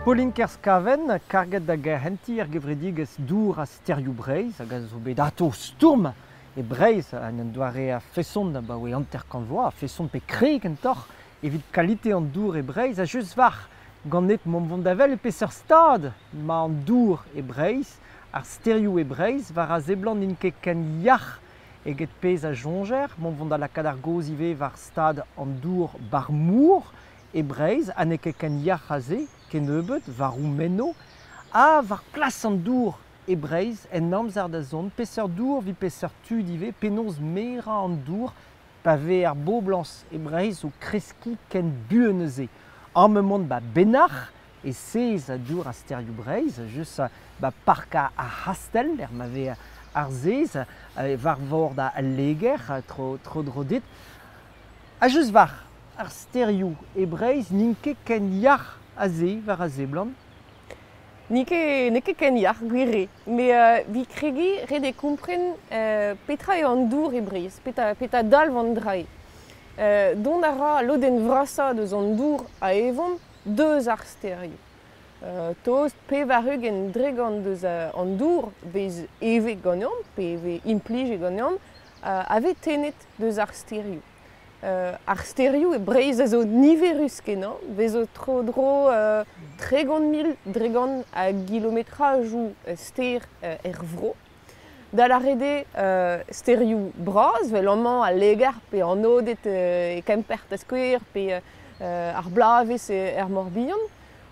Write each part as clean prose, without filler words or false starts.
Pauline Kerskaven, karget da gerentiñ er gevredigezh Dour ha Stêrioù Breizh, hag a zo bet atao stourm e Breizh en un doare a-feson abaoe 50 vloaz, a-feson pe kre kentoc'h, evit kalite an dour e Breizh, ha just war ganet mont vont da wel e peseurt stad 'ma an dour e Breizh, ar stêrioù e Breizh, war a seblant n'int ket ken yac'h eget pezh a soñjer, mont vont da lakaat ar gaoz ivez war stad an dour ba'r mor e Breizh, ha n'eo ket ken yac'h ha se, kennebeut, war o meno, ha war plas an dour e Breizh en amzer da zont, peseurt dour evit peseurt tud ivez, penaos merañ an dour pa vez ar boblañs e Breizh o kreskiñ ken buan neuze. Amañ emaon 'ba Benac'h, e sez dour ar stêrioù Breizh, just 'ba park ar c'hastell, lec'h ma vez ar sez, war vord al Leger, tro-dro dit. Ha just war ar stêrioù e Breizh n'int ket ken yac'h ha se war a seblant. N'eo ket, n'eo ket ken yac'h, gwir eo. Met evit kregiñ, ret eo kompren petra eo an dour e Breizh, petra dalv an dra-se. Dont a ra al lodenn vrasañ deus an dour a evomp deus ar stêrioù. Tost 80% deus an dour 'vez evet ganeomp pe vez implijet ganeomp a vez tennet deus ar stêrioù. Ar stêrioù e Breizh a zo niverus-kenañ, bez zo tro-dro 30 000 dregont a gilometrajoù stêr er vro. Da lâret eo stêrioù bras, 'vel amañ al Leger pe an Oded e Kemper da skouer, pe ar Blavezh er Mor-Bihan.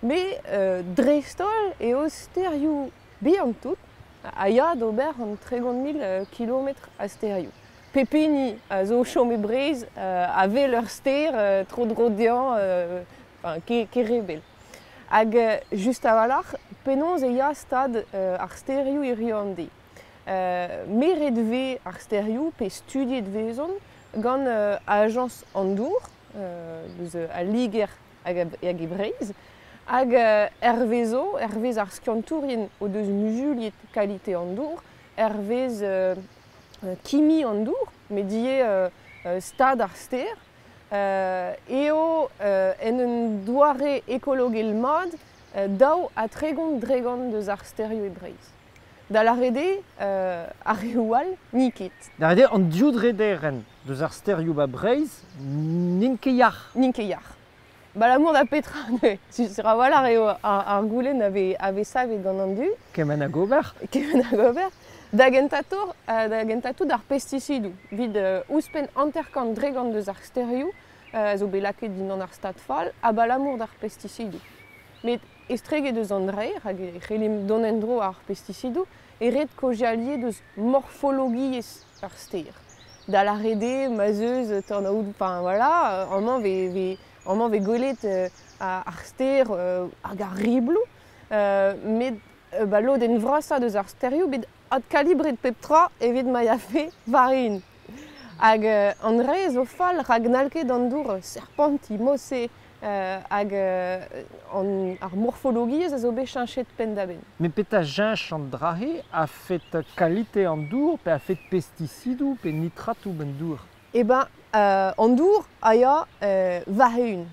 Met dreist-holl eo stêrioù bihan-tout a ya d'ober an 30 000 kilometr a stêrioù. Pep hini a zo o chom e Breizh a wel ur stêr tro-dro dezhañ, enfin, kerebel. Hag just a-walc'h, penaos e ya stad ar stêrioù hiziv an deiz? Meret 'vez ar stêrioù pe studiet 'vezont gant Ajañs an Dour, deus al Liger hag e Breizh. Hag hervezo, hervez ar skiantourien o deus muzuliet kalite an dour, hervez kimi an dour, met ivez stad ar stêr, eo en un doare ekologel mat 32% deus ar stêrioù e Breizh. Da lâret eo, ar reoù all n'int ket. Da lâret eo, an div drederenn deus ar stêrioù 'ba Breizh n'int ket yac'h. N'int ket yac'h. Abalamour da petra neuze? Sur a-walc'h eo ar goulenn a vez savet gant an dud. Kement hag ober. Kement hag ober. Da gentañ tout ar pestisidoù. Evit ouzhpenn 50% deus ar stêrioù a zo bet lakaet dindan ar stad fall abalamour d'ar pestisidoù. Met estreget eus an dra hag e c'hellimp dont en-dro ar pestisidoù, e ret kaozeal deus morfologiezh ar stêr. Da lâret eo ma 'z eus tornaodoù, enfin voilà, amañ amañ 'vez gwelet ar stêr hag ar ribloù, met ba lodenn vrasañ deus ar stêrioù bet adkalibret pep tra evit ma yafe war-eeun. Hag an dra zo fall rak n'hall ket an dour serpantiñ, mod-se hag ar morfologiezh a zo bet cheñchet penn-da-benn. Met petra cheñch an dra-se a-fet kalite an dour pe a-fet pestisidoù pe nitratoù 'ba'n dour? Eh ben, an dour a ya war-eeun.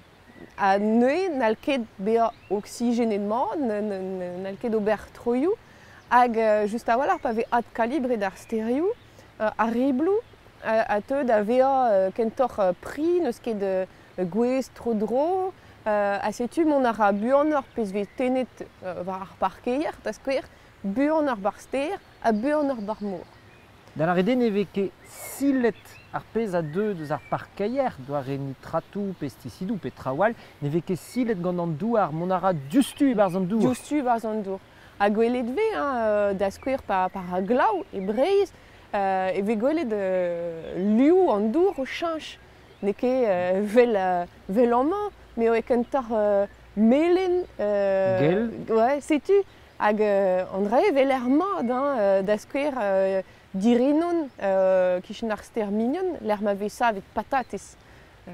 Ha neuze n'hall ket bezañ oksigenet mat, n'hall ket ober troioù. Hag just a-walc'h pa vez adkalibret ar stêrioù, ar ribloù a teu da vezañ kentoc'h pri, n'eus ket gwez tro-dro. Ha setu mont a ra buanoc'h pezh 'vez tennet war ar parkeier, da skouer, buanoc'h 'ba'r stêr ha buanoc'h 'ba'r mor. Da lâret eo ne vez ket silet ar pezh a deu deus ar parkeier, doare nitratoù, pestisidoù pe traoù all, ne vez ket silet gant an douar, mont a ra diouzhtu e-barzh an dour. Diouzhtu e-barzh an dour. Ha gwelet 'vez, hein, da skouer pa ra glav e Breizh, e vez gwelet liv an dour o cheñch. N'eo ket 'vel amañ, met eo kentoc'h melen. Gell. Ouais, setu. Hag an dra-se 'weler mat, hein, da skouer Dirinon, kichen ar stêr Mignon, lec'h ma vez savet patatez,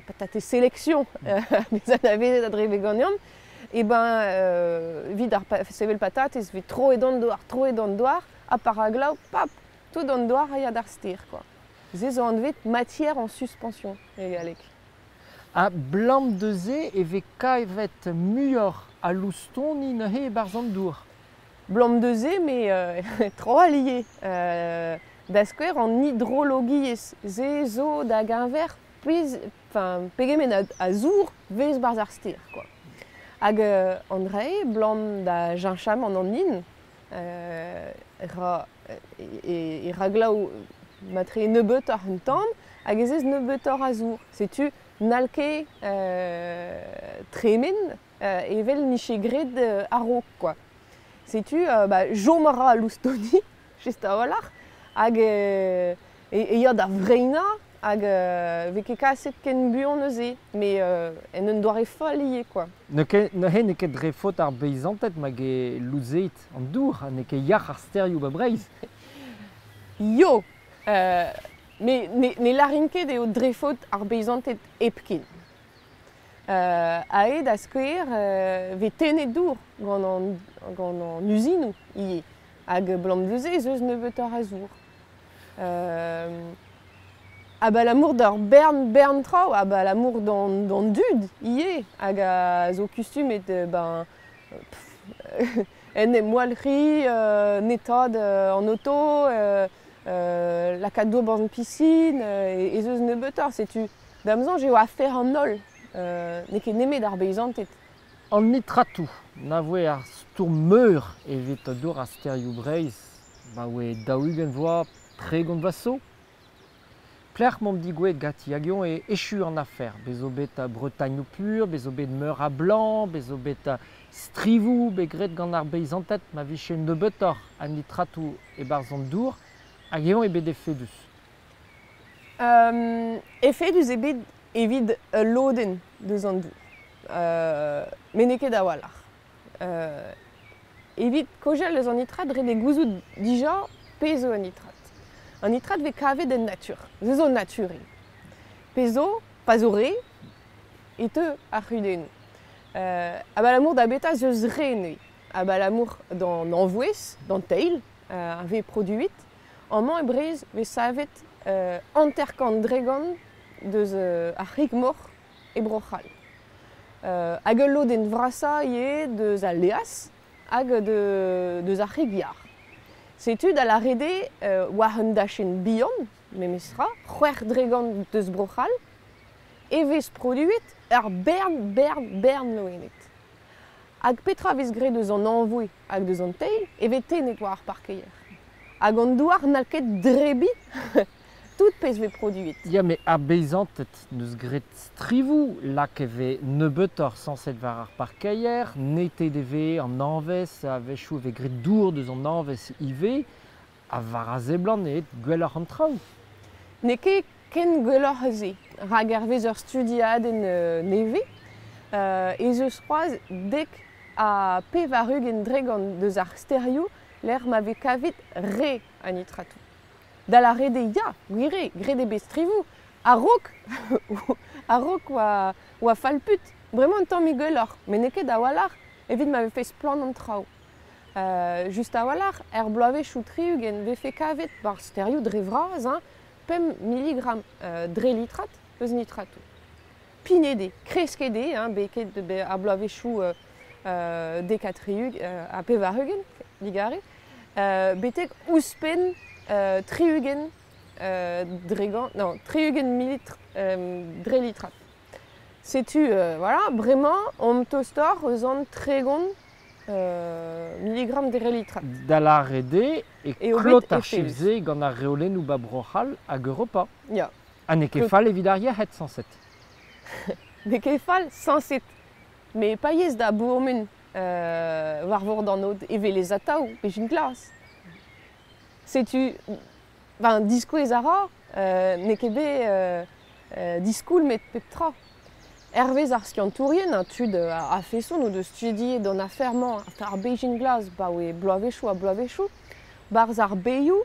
patatez sélection, vez anavezet a-dreve ganeomp, e ben evit ar sevel patatez 'vez troet an douar, troet an douar, ha pa ra glav, pap, tout an douar a ya d'ar stêr, quoi. Se zo anvet matière en suspension e galleg. Ha blam deuse e vez kavet muioc'h a loustoni neuze e-barzh an dour. Blam deuse, me tro allié. Da skouer an hidrologiezh, se zo da geñver pezh, enfin, pegement a zour vez barzh ar stêr, quoi. Hag an dra-se, blam da jeñchamant an hin, ra, e ra glav matre nebeutoc'h un tamm, hag ez eus nebeutoc'h a zour. Setu n'hall ket tremen evel nije graet a-raok, quoi. Setu ba, chom a ra loustoni, just a-walc'h, hag e ya da vreinañ, hag vez ket kaset ken buan neuze, met en un doare fall ivez, quoi. Neuze n'eo ket dre faot ar beizanted mag eo louzeit an dour, ha n'eo ket yac'h ar stêrioù ba Breizh. Yo Me ne lârin ket eo dre faot ar beizanted hepken. Aet da skouer vez tennet dour gant an uzinoù ivez, hag abalamour da se ez eus nebeutoc'h a zour. Abalamour d'ur bern traoù, abalamour d'an dud ivez, hag a zo kustumet ben en em walc'hiñ, netaat an oto, lakaat dour barzh an piscine, ez eus nebeutoc'h. Setu da'm soñj eo afer an holl, n'eo ket nemet ar beizanted. An nitratoù, na voe ar stourm meur evit dour ar stêrioù Breizh, ba oe 40 vloaz, 30 vloaz zo. Plec'h m'omp digouezhet ganti hag eñ eo echu an afer. Bez zo bet Bretagne pure, bez zo bet meur a blanc, bez zo bet strivoù bet graet gant ar beizanted ma vije nebeutoc'h a nitratoù e-barzh an dour, hag eñ eo bet efedus. Efedus eo bet evit ul lodenn deus an dour. Met n'eo ket a-walc'h. Evit kaozeal eus an nitrat, ret eo gouzout dija pezh zo un nitrat. An nitrat vez kavet en natur. Se zo naturel. Pezh zo, pa zo re, e teu ar c'hudennoù. Abalamour da beta ez eus re anezhi. Abalamour d'an anvouez, d'an teil, a vez produet. Amañ e Breizh vez savet 50% deus ar c'hig-moc'h e Bro-C'hall. Hag ul lodenn vrasañ ivez deus al laezh hag deus ar c'hig-yar. Setu da lâret eo war un dachenn bihan, memestra, 6% deus Bro-C'hall, e vez produet ur bern, bern, bern loened. Hag petra vez graet eus an anvoe hag deus an teil e vez tennet war ar parkeier. Hag an douar n'hall ket drebiñ tout pezh vez produet. Ya, met ar beizanted n'eus graet strivoù, lak e vez nebeutoc'h sañset war ar parkeier, netet e vez an añvez, a-wechoù e vez graet dour deus an añvez ivez, ha war a seblant eo gwelloc'h an traoù. N'eo ket ken gwelloc'h se, rak hervez ur studiadenn nevez, ez eus c'hoazh 90% deus ar stêrioù lec'h ma vez kavet re a nitratoù. Da lâret eo ya, gwir eo, graet eo bet strivoù, a-raok a-raok oa fall-put. Bremañ un tammig gwelloc'h, met n'eo ket a-walc'h evit ma vefe splann an traoù. Just a-walc'h, er bloavezhioù 60 vefe kavet war stêrioù dre vras, hein, 5 milligramm dre litrad eus nitratoù. Pinet eo, kresket eo, hein, beket ar bloavezhioù 90 ha 80, digare, betek ouzhpenn 60 dregant, non, 60 millilitr dre litrad. Setu, voilà, bremañ omp tostoc'h eus an 30 milligramm dre litrad. Da lâret eo e Eo bet klot ar efedus. chif-se gant ar reolennoù ba Bro-C'hall hag Europa. Ya. Ha n'eo ket fall evit ar yec'hed, sañset. N'eo ket fall, sañset. Met pa yez da bourmen war vord an aod e welez atav bezhin glas. Setu, ben, diskouez a ra, n'eo ket bet diskoulmet pep tra. Hervez ar skiantourien, hein, tud a feson o deus studiet an afer-mañ, ar bezhin glas, ba oe bloavezhioù ha bloavezhioù, barzh ar beioù,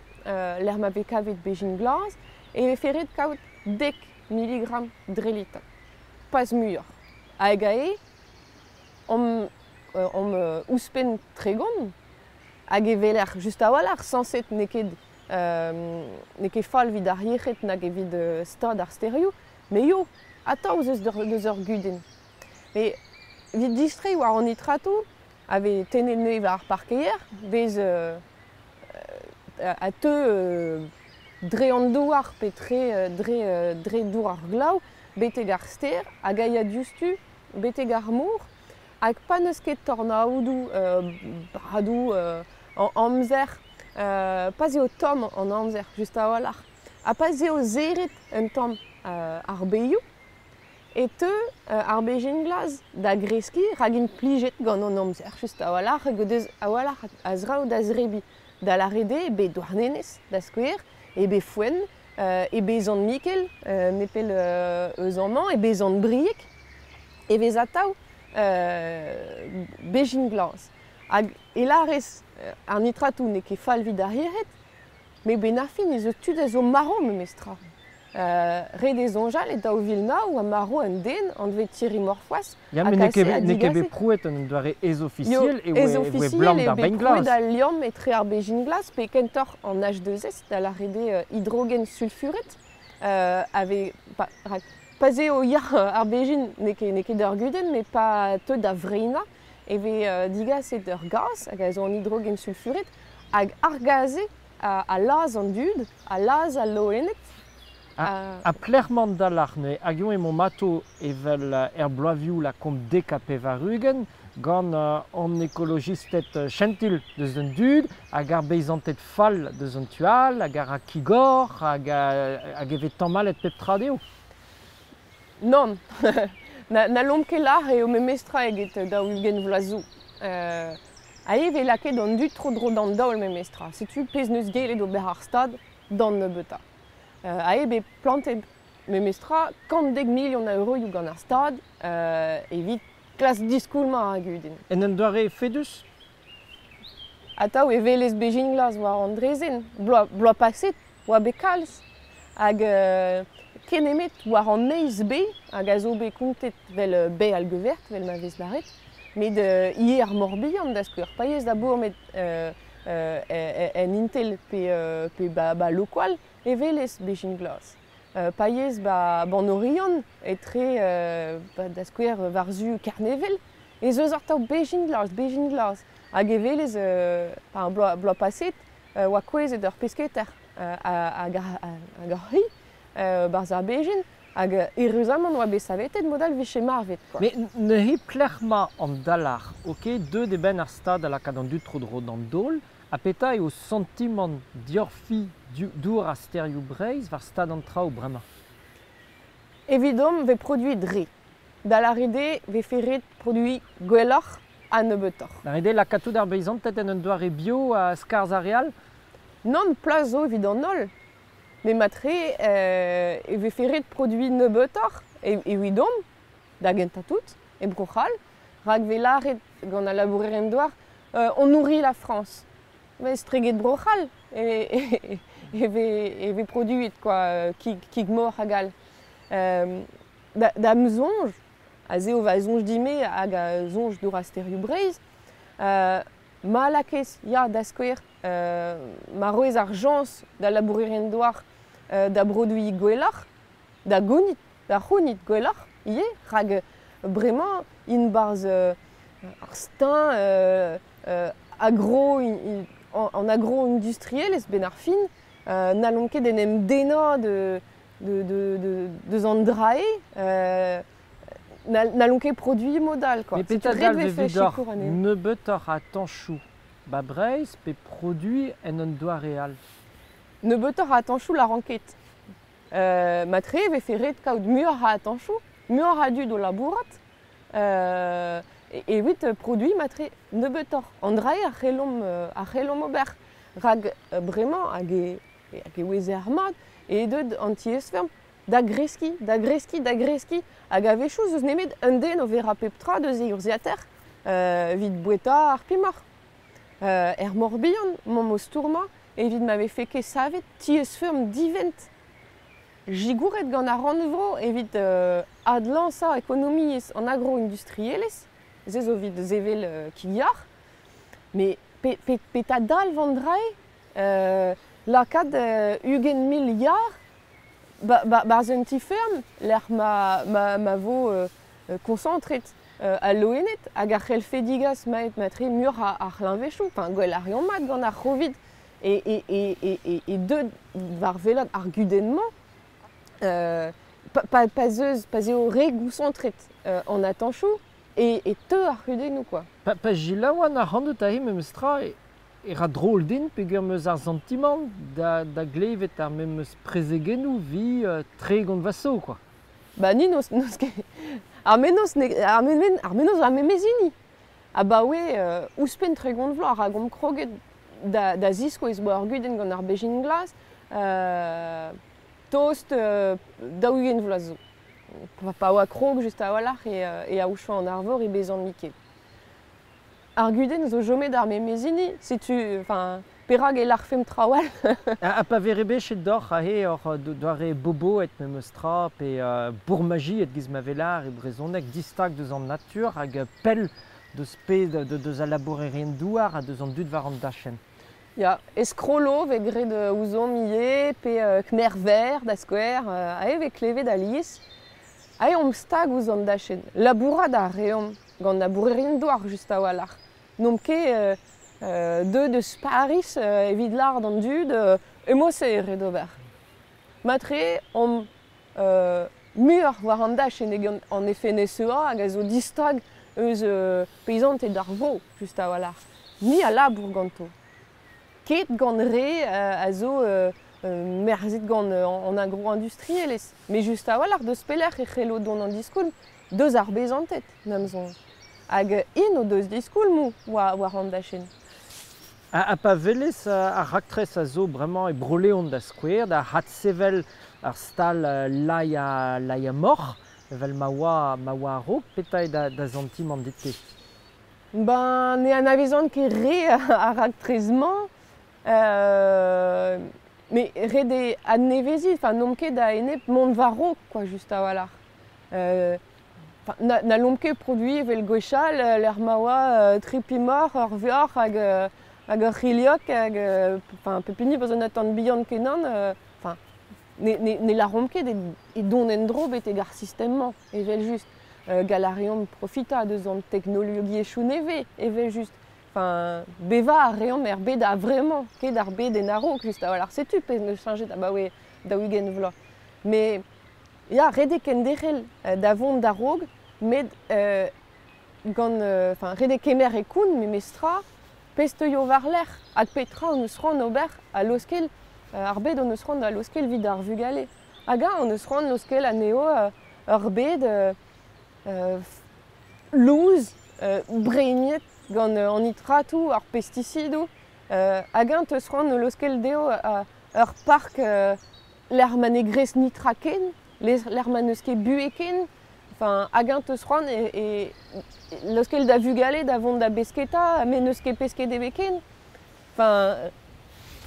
lec'h ma vez kavet bezhin glas, e vefe ret kaout 10 milligramm dre litr. Pas muioc'h. Hag ae, omp ouzhpenn 30, hag e weler just a-walc'h, sañset n'eo ket fall evit ar yec'hed nag evit stad ar stêrioù, met yo, Atav eus deus ur gudenn. Met evit distreiñ war an nitratoù a vez tennet anezhe war ar parkeier, vez a teu dre an douar pe dre dour ar glav betek ar stêr hag a ya diouzhtu betek ar mor. Hag pa n'eus ket tornaodoù, bradoù an amzer, pa 'z eo tomm an amzer just a-walc'h, ha pa 'z eo serret un tamm ar bezioù, e teu ar bezhin glas da greskiñ rak int plijet gant an amzer just a-walc'h hag o deus a-walc'h a zraoù da zebriñ. Da lâret eo bet Douarnenez, da skouer, eo bet Foenn, eo bet Sant-Mikel, nepell eus amañ, eo bet Sant-Brieg, e vez atav bezhin glas. Hag e lârez ar nitratoù n'eo ket fall evit ar yec'hed, met benn ar fin ez eus tud a zo marv memestra. Ret eo soñjal e 2009 oa marv un den anvet Thierry Morfoisse. Ya, met n'eo ket bet prouet en un doare ez-ofisiel e oa blam d'ar bezhin glas. Ez-ofisiel eo bet prouet al liamm etre ar bezhin glas pe kentoc'h an H2S, da lâret eo hidrogen sulfuret, a vez rak pa 'z eo yac'h ar bezhin n'eo ket ur gudenn, met pa teu da vreinañ e vez digaset ur gaz hag a zo an hidrogen sulfuret hag ar gaz-se a lazh an dud, a lazh al loened. Ha pelec'h emañ da lâr neuze? Hag eñ emañ mato evel er bloavezhioù lakaomp 90 gant an ekolojisted chentil deus an dud hag ar beizanted fall deus an tu all hag ar kigor hag e vez tamallet pep tra dezho? Nann, n'hallomp ket lâr eo memestra eget 40 vloaz zo. Aze e vez lakaet an dud tro-dro d'an daol memestra. Setu pezh n'eus gellet ober ar Stad d'an nebeutañ. Aze bet plantet memestra 110 milion a euroioù gant ar Stad evit klask diskoulmañ ar gudenn. En un doare efedus? Atav e welez bezhin glas war an draezhenn. Bloaz paset oa bet kalz. Hag ken nemet war an eizh bez hag a zo bet kontet vel bae Algevert, vel ma vez lâret, met ivez ar Morbihan da skouer. Paouez da bourmet en Intel pe ba Lokoal e welez bezhin glas. Paouez ba an Oriant etre da skouer war-zu Kernevel ez eus atav bezhin glas, bezhin glas. Hag e welez bloaz paset oa kouezhet ur pesketer hag ar c'hi barzh ar bezhin hag eüruzamant oa bet savetet mod all 'vije marvet quoi. Met neuze pelec'h emañ an dalar? Ok, deuet eo benn ar Stad da lakaat an dud tro-dro d'an daol ha petra eo santimant diorfi dour ha stêrioù Breizh war stad an traoù bremañ? Evidomp 'vez produet re. Da lâret eo 'vefe ret produiñ gwelloc'h ha nebeutoc'h. Da ret eo lakaat tout ar beizanted en un doare bio ha skarzh ar re all? Nann, plas zo evit an holl. Met matre e vefe ret produiñ nebeutoc'h evidomp, da gentañ tout, e Bro-C'hall, rak 'vez lâret gant al labourerien-douar on nourrit la France. Met estreget Bro-C'hall e vez produet quoi, kig moc'h hag all. Da'm soñj, aze eo va soñj din-me hag a soñj dour ar stêrioù Breizh, ma lakaez, ya, da skouer, ma roez ar chañs da labourerien-douar da broduiñ gwelloc'h, da gounit, da c'hounit gwelloc'h ivez, rak bremañ int 'barzh ar steuñv agro, an agro-industrielezh benn ar fin, n'hallont ket en em dennañ deus an drae, n'hallont ket produiñ mod all quoi. Met petra dalv evidoc'h nebeutoc'h a tañchoù ba Breizh pe produiñ en un doare all? Nebeutoc'h a tañchoù lâran ket. Matre e vefe ret kaout muioc'h a tañchoù, muioc'h a dud o labourat evit produiñ matre nebeutoc'h. An drae a c'hellomp ober rak bremañ hag e ouezer mat eo deuet an tiez-feurm da greskiñ, da greskiñ, da greskiñ hag a-wechoù 'z eus nemet un den o verañ pep tra deus e urzhiataer evit boueta ar pemoc'h. Er Morbihan 'maomp o stourmañ evit ma vefe ket savet tiez-feurm divent Jigouret gant ar rannvro evit adlañsañ ekonomiezh an agro-industrielezh, se zo evit sevel kig-yar. Met petra dalv an dra-se? Lakaat 20 mil yar Ba un ti ferm, lec'h ma vo koñsantret al loened hag ar c'hellfe digas matre muioc'h ar c'hleñvechoù, enfin gwell ar mat gant ar C'hovid e deut war welat ar gudenn-mañ pa eo re gousantret an atañchoù e teu ar c'hudennoù quoi. Pa gilaouan ar c'handout aze memes tra e ra drol din peogwir 'm eus ar santimant da glevet ar memes prezegennoù vi 30 vloaz quoi. Ba ni n'eus ket ar mennozh ar mennozh ar memes hini. Abaoe ouzhpenn 30 vloaz hag omp kroget da ziskouez boa ar gudenn gant ar bezhin glas tost 40 vloaz zo. Pa oa krog just a-walc'h e aochañ an arvor e bezan ket. Ar gudenn zo chomet ar memes hini, setu enfin perak e lârfemp traoù all. Ha pa vez rebechet deoc'h aze oc'h doare boboet memes tra pe bourmajiet giz ma vez lâr e brezhoneg distag deus an natur hag pell deus pe deus al labourerien douar ha deus an dud war an dachenn. Ya, eskrolo vez graet ouzhomp ivez, pe khmer vert da skouer, aze vez klevet alies. Aze omp stag ouzh an dachenn. Labourat a reomp gant labourerien douar just a-walc'h. N'omp ket deuet eus Paris evit lâr d'an dud emañ-se ret ober. Matre omp muioc'h war an dachenn eget an FNSEA hag a zo distag eus peizanted ar vro just a-walc'h. Ni a labour ganto. Ket gant re a zo merzet gant an agro-industrielezh. Met just a-walc'h deus pelec'h e c'hello dont an diskoulm deus ar bezanted, n'am soñj. Hag int o deus diskoulmoù war an dachenn. Ha pa welez ar raktres a zo bremañ e Bro-Leon da skouer, da adsevel ar stal laia moc'h, evel ma oa a-raok, petra eo da santimant dit-te? Ben, ne anavezan ket re ar raktres-mañ, met ret eo adneveziñ, enfin n'omp ket da enep mont war-raok quoi, just a-walc'h. N'hallomp ket produiñ evel gwechall, lec'h ma oa tri pemoc'h, ur vuoc'h hag ur c'hilhog, hag enfin, pep hini 'vo un atant bihan kenan, enfin, ne lâromp ket e dont en-dro betek ar sistem-mañ, evel-just. Gall a reomp profitañ deus an teknologiezhioù nevez, evel-just. Enfin, bevañ a reomp er bed a-vremañ, ket ar bed en a-raok, just a-walc'h. Setu pezh 'neus cheñchet abaoe 40 vloaz. Met ya, ret eo kenderc'hel da vont da-raok, met gant enfin, ret eo kemer e koun memestra, pezh teuio war-lerc'h hag petra hon eus c'hoant ober a laoskel ar bed hon eus c'hoant da laoskel evit ar vugale. Hag eñ hon eus c'hoant laoskel anezho ur bed louz, breiniet gant an nitratoù, ar pestisidoù. Hag eñ teus c'hoant laoskel dezho ur park lec'h ma ne gresk nitra ken, lec'h ma n'eus ket buhez ken. Enfin, hag eñ teus c'hoant e laoskel da vugale da vont da besketa, met n'eus ket pesked ebet ken. Enfin,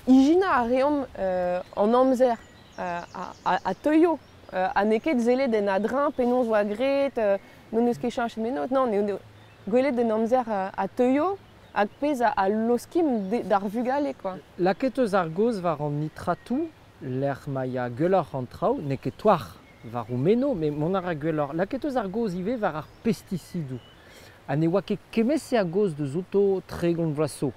ijinañ a reomp an amzer a teuio, ha n'eo ket sellet en a-dreñv penaos oa graet, n'hon eus ket cheñchet mennozh. Non, n'eo gwelet en amzer a teuio hag pezh a laoskimp d'ar vugale quoi. Lakaet eus ar gaoz war an nitratoù, lec'h ma ya gwelloc'h an traoù, n'eo ket toar war o meno, met mont a ra gwelloc'h. Lakaet eus ar gaoz ivez war ar pestisidoù. Ha ne oa ket kement-se a gaoz deus outo 30 vloaz zo.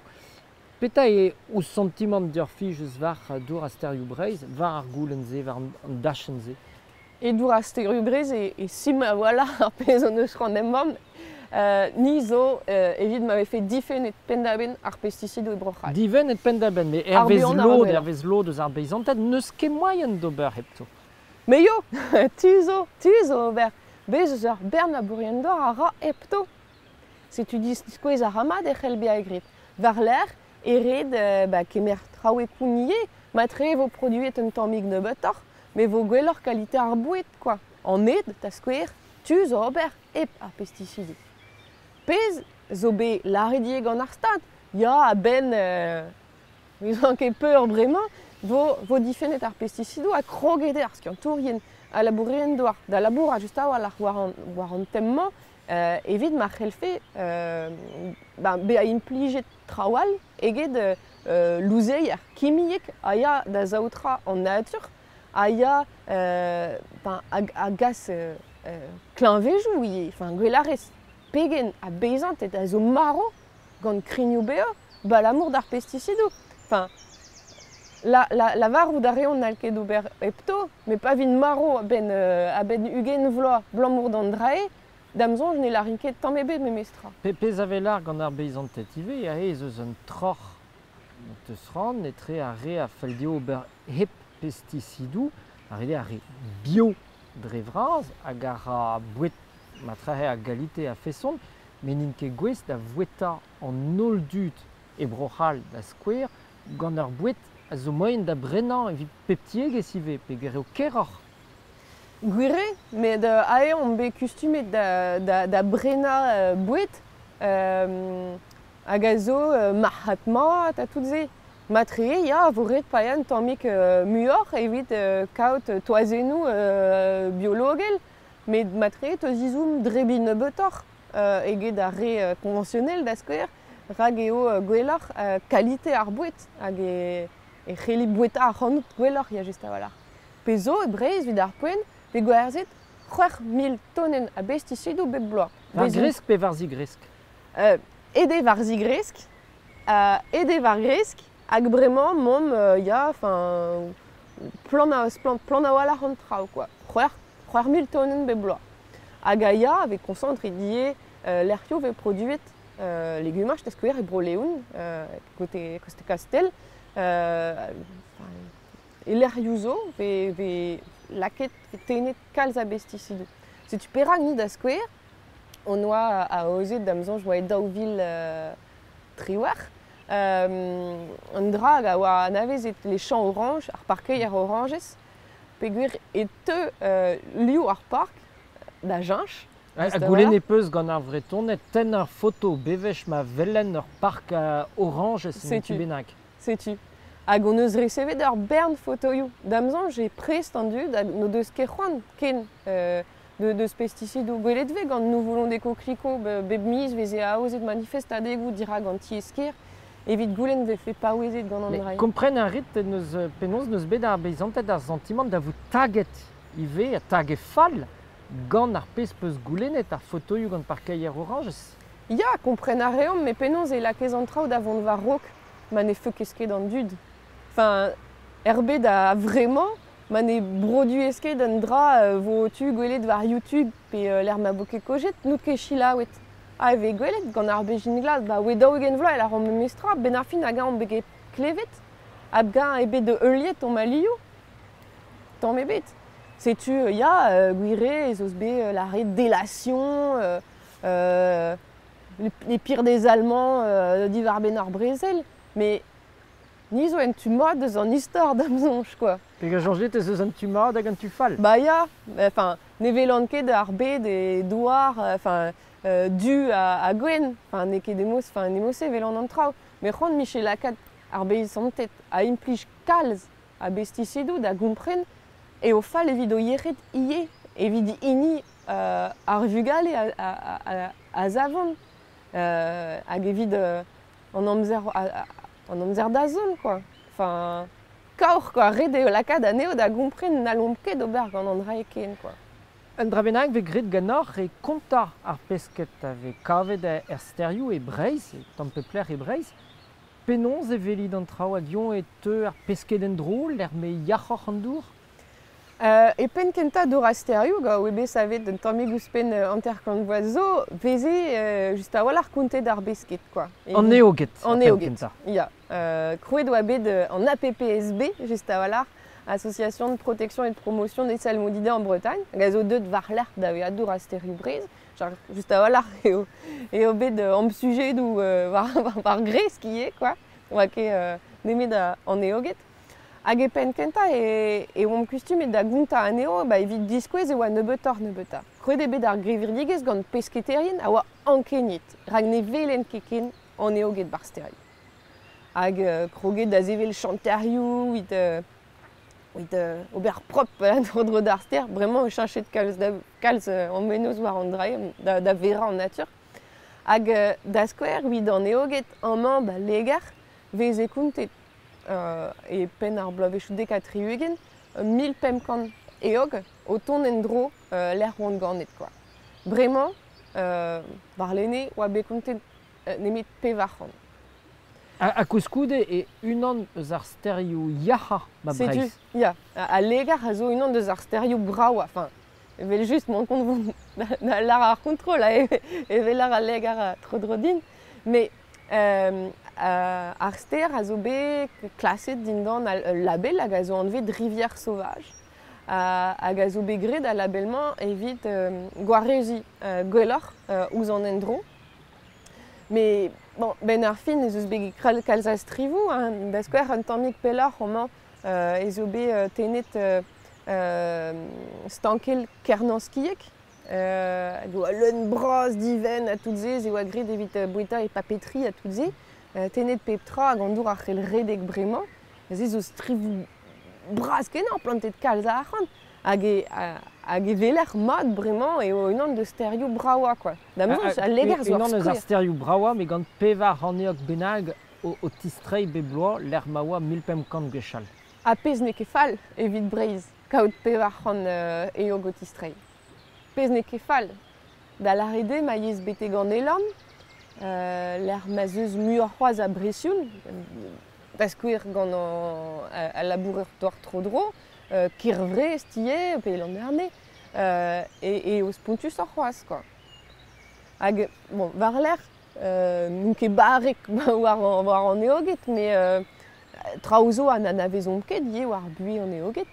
Petra eo ho santimant deoc'h eus war dour ar stêrioù Breizh, war ar goulenn-se, war an dachenn-se? E dour ar stêrioù Breizh e sim a-walc'h ar pezh hon eus c'hoant embann. Ni zo evit ma vefe difennet penn-da-benn ar pestisidoù e Bro-C'hall. Difennet penn-da-benn, met hervez lod eus ar beizanted, n'eus ket moaien d'ober hepto. Mais yo, tu zo ober. Bez eus ur bern labourien douar a ra hepto. Setu diskouez ar ramat e c'hell bezañ graet. War-lerc'h e ret kemer traoù e koun ivez. Matre e vo produet un tammig nebeutoc'h, met vo gwelloc'h kalite ar boued quoi. An ed, da skouer, tu zo ober hep ar pestisidoù. Pezh zo bet lâret ivez gant ar Stad. Ya, a-benn, n'ouzon ket peur bremañ, vo difennet ar pestisidoù ha kroget eo ar skiantourien ha labourerien douar da labourat just a-walc'h war an tem-mañ evit ma c'hellfe bezañ implijet traoù all eget louzeier kimiek a ya da saotrañ an natur a ya a gas kleñvejoù ivez, enfin gwelarez pegen a beizanted a zo marv gant krignoù-bev balamour d'ar pesticidoù. Enfin, lavarout a reont n'hall ket ober hepto, met pa vint marv a-benn 20 vloaz abalamour d'an drae, da'm soñj ne lârin ket tamm ebet memestra. Pezh a vez lâr gant ar beizanted ivez, aze ez eus un troc'h teus ran etre ar re a fell dezho ober hep pesticidoù, ar re bio dre vras hag a ra boued matrehe a galite a-feson, met n'int ket gouest da voueta an holl dud e Bro-C'hall da skouer gant ar boued a zo moaien da brenañ evit pep tiegezh ivez, peogwir eo keroc'h. Gwir eo, met aze omp bet kustumet da brenañ boued hag a zo marc'had-mat ha tout se. Matre, ya, vo ret paeañ un tammig muioc'h evit kaout toazennoù biologel, met matre teuzizomp drebiñ nebeutoc'h eget ar re konvensionnel da skouer, rak eo gwelloc'h kalite ar boued hag e c'helli boueta ac'hanout gwelloc'h, ya just a-walc'h. Pezh zo e Breizh evit ar poent, pe gwerzhet 6000 tonenn a bestisidoù bep bloaz. War gresk pe war zigresk? Aet eo war zigresk, aet eo war gresk, hag bremañ momp ya, enfin, plan a-walc'h an traoù quoi. 6000 tonenn bep bloaz. Hag a ya, vez koñsantret ivez lec'hioù vez produet legumaj da skouer e Bro-Leon, kote koste Kastell. E lec'hioù zo vez lakaet, vez tennet kalz a bestisidoù. Setu perak ni da skouer, on oa aozet da'm soñj oa e 2018, an dra hag a oa anavezet les champs orange, ar parkeier orañjez, peogwir e teu liv ar park da cheñch. Ha goulennet peus gant ar Vretoned tennañ ur foto bewech ma welen ur park orañjez en tu bennak. Setu. Hag hon eus resevet ur bern fotoioù. Da'm soñj eo prest an dud hag n'o deus ket c'hoant ken deus pesticidoù. Gwelet 'vez gant Nous voulons des coquelicots bep miz 'veze aozet manifestadegoù dirak an tiez-kêr evit goulenn 'vefe paouezet gant an dra. Kompren a rit penaos n'eus bet ar beizanted ar santimant da vout taget ivez, ha taget fall gant ar pezh peus goulennet, ar fotoioù gant parkeier orañjez. Ya, kompren a reomp, met penaos e lakaez an traoù da vont war-raok ma ne feukez ket an dud. Enfin, er bed a vremañ, ma ne broduez ket un dra vo tu gwelet war YouTube pe lec'h ma vo ket kojet, n'out ket selaouet. Ha e vez gwelet gant ar bezhin glas, ba oe 40 vloaz e lâromp memestra, benn ar fin hag eñ omp bet ket klevet, hag eñ eo bet heuliet omp alioù, tamm ebet. Setu ya, gwir eo ez eus bet lâret délation, les pires des Allemands diwar-benn ar brezel, mais ni zo un tu mat deus an istor da'm soñj quoi. Peger soñjet ez eus un tu mat hag un tu fall. Ba ya, enfin, ne welan ket ar bed e douar, enfin, du ha gwenn, enfin, n'eo ket emos, enfin, emos e welan an traoù. Met c'hoant 'mije lakaat ar beizanted a implij kalz a bestisidoù da gompren eo fall evit o yec'hed ivez, evit hini ar vugale a savont hag evit an amzer an amzer da zont quoi. Enfin, kaoc'h quoi, ret eo lakaat anezho da gompren n'hallomp ket ober gant an dra ken quoi. Un dra bennak 'vez graet ganeoc'h e kontañ ar pesked a vez kavet er stêrioù e Breizh, e tamm pep lec'h e Breizh. Penaos e welit an traoù hag-eñ e teu ar pesked en-dro lec'h m'eo yac'hoc'h an dour? E penn kentañ dour ar stêrioù, gant oa bet savet un tammig ouzhpenn 50 vloaz zo, 'veze just a-walc'h kontet ar besked quoi. An eoged. An eoged, ya. Krouet oa bet an APPSB just a-walc'h, Association de protection et de promotion des salmonidés en Bretagne, hag a zo deuet war-lerc'h da vezañ dour ar stêrioù Breizh. Just a-walc'h eo bet amsujedoù war gresk ivez quoi. Oa ket nemet an eoged. Hag e penn kentañ e oamp kustumet da gontañ anezho ba evit diskouez e oa nebeutoc'h-nebeutañ. Krouet eo bet ar gevredigezh gant pesketerien a oa ankeniet, rak ne welent ket ken an eoged ba'r stêrioù. Hag kroget da sevel chanterioù evit ober prop tro-dro d'ar stêr. Bremañ eo cheñchet kalz an mennozh war an dra da verañ an natur. Hag da skouer, evit an eoged amañ ba Leger, 'veze kontet e penn ar bloavezhioù 70, 1500 eog o tont en-dro lec'h oant ganet kwa. Bremañ, warlene oa bet kontet nemet 400. Ha koulskoude e unan eus ar stêrioù yac'hañ ma Setu, Breizh. ya, al Legar a zo unan deus ar stêrioù bravañ. Enfin, evel-just, m'en kont vont da lâr ar c'hontrol, evel lâr al Legar tro-dro din. Mais ar stêr a zo bet klaset dindan al label hag a zo anvet Rivière Sauvage. Hag a zo bet graet al label-mañ evit gwareziñ gwelloc'h ouzh an endro. Mais bon, ben ar fin ez eus bet kalz a strivoù, hein, da skouer un tammig pelloc'h amañ ez eo bet tennet stankel Kernanskiek, hag oa leun bras divenn ha tout se, ez oa graet evit boueta e papeterie ha tout se. Tennet pep tra hag an dour a c'hell redek bremañ. Ez zo strivoù bras kenañ, plantet kalz a arc'hant. Hag e weler mat bremañ eo unan deus stêrioù bravañ kwa. Da soñj, al Leger zo ar Unan eus ar skouer. stêrioù bravañ, met gant pevar c'haneog bennak o tistreiñ bep bloaz lec'h ma oa 1500 gwechall. Ha pezh n'eo ket fall evit Breizh, kaout 400 eog o tistreiñ. Pezh n'eo ket fall. Da lâret eo ma yezh betek an Elorn, lec'h ma 'z eus muioc'h c'hoazh a bresioù, da skouer gant al labourer douar tro-dro, Kervrest ivez, pe Landerne, eo spontusoc'h c'hoazh kwa. Hag, bon, war-lerc'h, n'on ket barrek war an eoged, met traoù zo ha n'anavezomp ket ivez war buhez an eoged.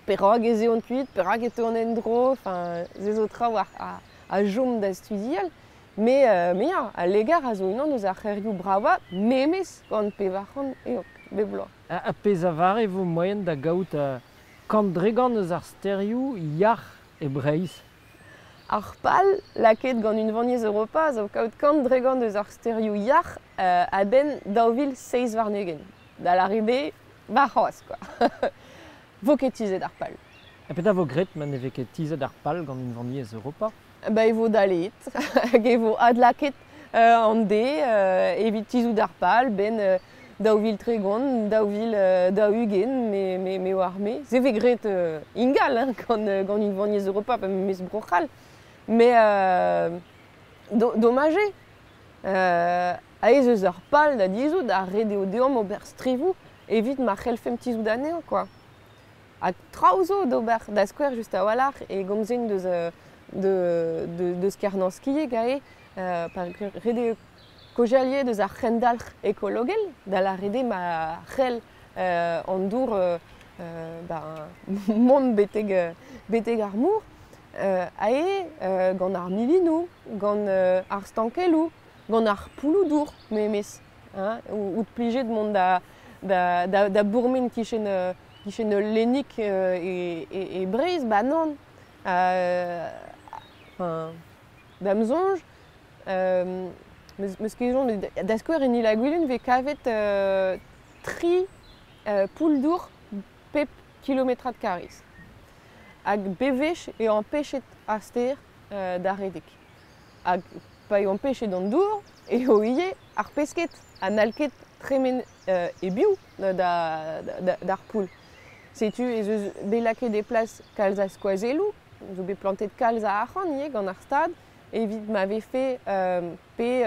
Perak ez eont kuit, perak e teuont en-dro, enfin, se zo traoù a chom da studial. Mais ya, al Legar a zo unan eus ar c'hêrioù bravañ memes gant 400 eog bep bloaz. Ha pezh a vare vo moaien da gaout 100 eus ar stêrioù yac'h e Breizh? Ar pal lakaet gant Unvaniezh Europa zo kaout 100 eus ar stêrioù yac'h a-benn 2027. Da lâret eo warc'hoazh kwa. Vo ket tizhet ar pal. Ha petra vo graet ma ne vez ket tizhet ar pal gant Unvaniezh Europa? Ba e vo daleet, hag e vo adlakaet an de evit tizhout ar pal ben 2030, 2040, me oar me. Se vez graet ingal hein, gant Unvaniezh Europa, pa memes Bro-C'hall. Mais domaj eo. Aes eus ar pal da dizhout, ar ret eo deomp ober strivoù evit ma c'hellfemp tizhout anezhañ kwa. Ha traoù zo d'ober da skouer just a-walc'h e gomzen deus deus Kernanskieg ae, par ret eo kaozealiet deus ar c'hendalc'h ekologel, da lâret eo ma c'hell an dour mont betek ar mor, ae gant ar milinoù, gant ar stankelloù, gant ar poulloù-dour memes, hein, out plijet mont da bourmen kichen ul lennig e Breizh, ba nann. Enfin, da'm soñj, meus ket soñj, da skouer en Il-ha-Gwilun vez kavet tri poull-dour pep kilometrad kariz. Hag bewech eo ampechet ar stêr da redek. Hag pa eo ampechet an dour, eo ivez ar pesked ha n'hall ket tremen e-biou d'ar poull. Setu ez eus bet lakaet e plas kalz a skoazelloù, zo bet plantet kalz a arc'hant ivez gant ar stad, evit ma vefe pe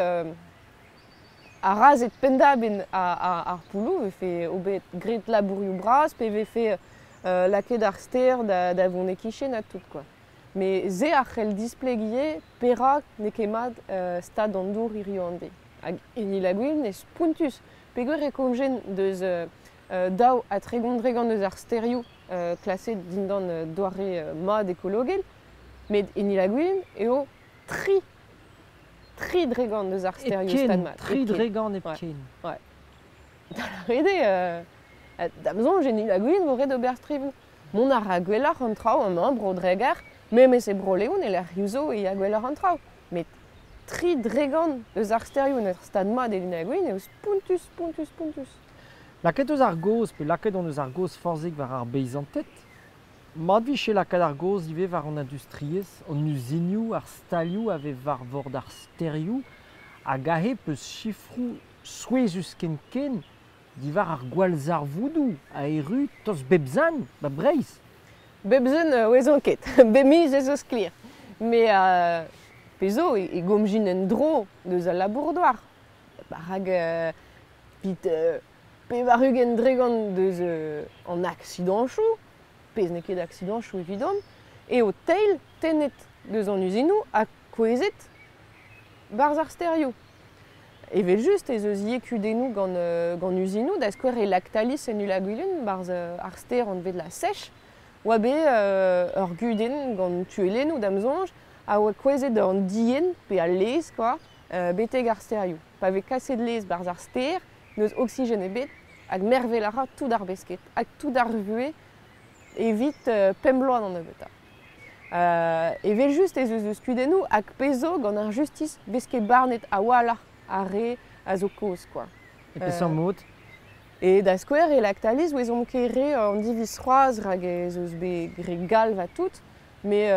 ar razhed penn-da-benn ar poulloù, vefe bet graet labourioù bras, pe vefe lakaet ar stêr da vont e-kichen ha tout quoi. Mais se a c'hell displeg ivez perak n'eo ket mat stad an dour hiziv an deiz. Hag en Il-ha-Gwilun eo spontus. Peogwir e komzen deus 32% eus ar stêrioù klaset dindan doare mat ekologel, met en Il-ha-Gwilun eo 3% eus ar stêrioù stad mat. 3% hepken. Ouais. Da lâret eo, da'm soñj en Il-ha-Gwilun vo ret ober strivoù. Mont a ra gwelloc'h an traoù amañ, Bro-Dreger, memes e Bro-Leon e lec'hioù zo e ya gwelloc'h an traoù. Met 3% eus ar stêrioù en ur stad mat e Il-ha-Gwilun eo spontus, spontus, spontus. Lakaet eus ar gaoz, pe lakaet on eus ar gaoz forzhik war ar beizanted, mat vije lakaat ar gaoz ivez war an industriezh, an uzinioù, ar stalioù a vez war vord ar stêrioù, hag aze peus sifroù souezhus ken-ken, diwar ar gwallzarvoudoù a erru tost bep sizhun 'ba Breizh. Bep sizhun 'ouezan ket, bep miz ez eus sklaer. Met pezh zo e gomzin en-dro deus al labour-douar. Rak evit 80% deus an aksidanchoù, pezh n'eo ket aksidanchoù evidomp, eo teil tennet deus an uzinoù ha kouezhet 'barzh ar stêrioù. Evel-just ez eus ivez kudennoù gant uzinoù, da skouer e Lactalis en Ullaguilun, 'barzh ar stêr anvet La Sèche, oa bet ur gudenn gant tuellennoù da'm soñj, a oa kouezhet an dienn pe al laezh quoi, betek ar stêrioù. Pa vez kaset laezh 'barzh ar stêr, n'eus oksigen ebet hag mervel a ra tout ar besked hag tout ar vuhez evit 5 bloaz d'an nebeutañ. Evel-just ez eus eus kudennoù hag pezh zo gant ar justis 'vez ket barnet a-walc'h ar re a zo kaoz quoi. E peseurt mod? E da skouer e Lactalis 'ouezomp ket re an diviz c'hoazh rak ez eus bet graet galv ha tout, met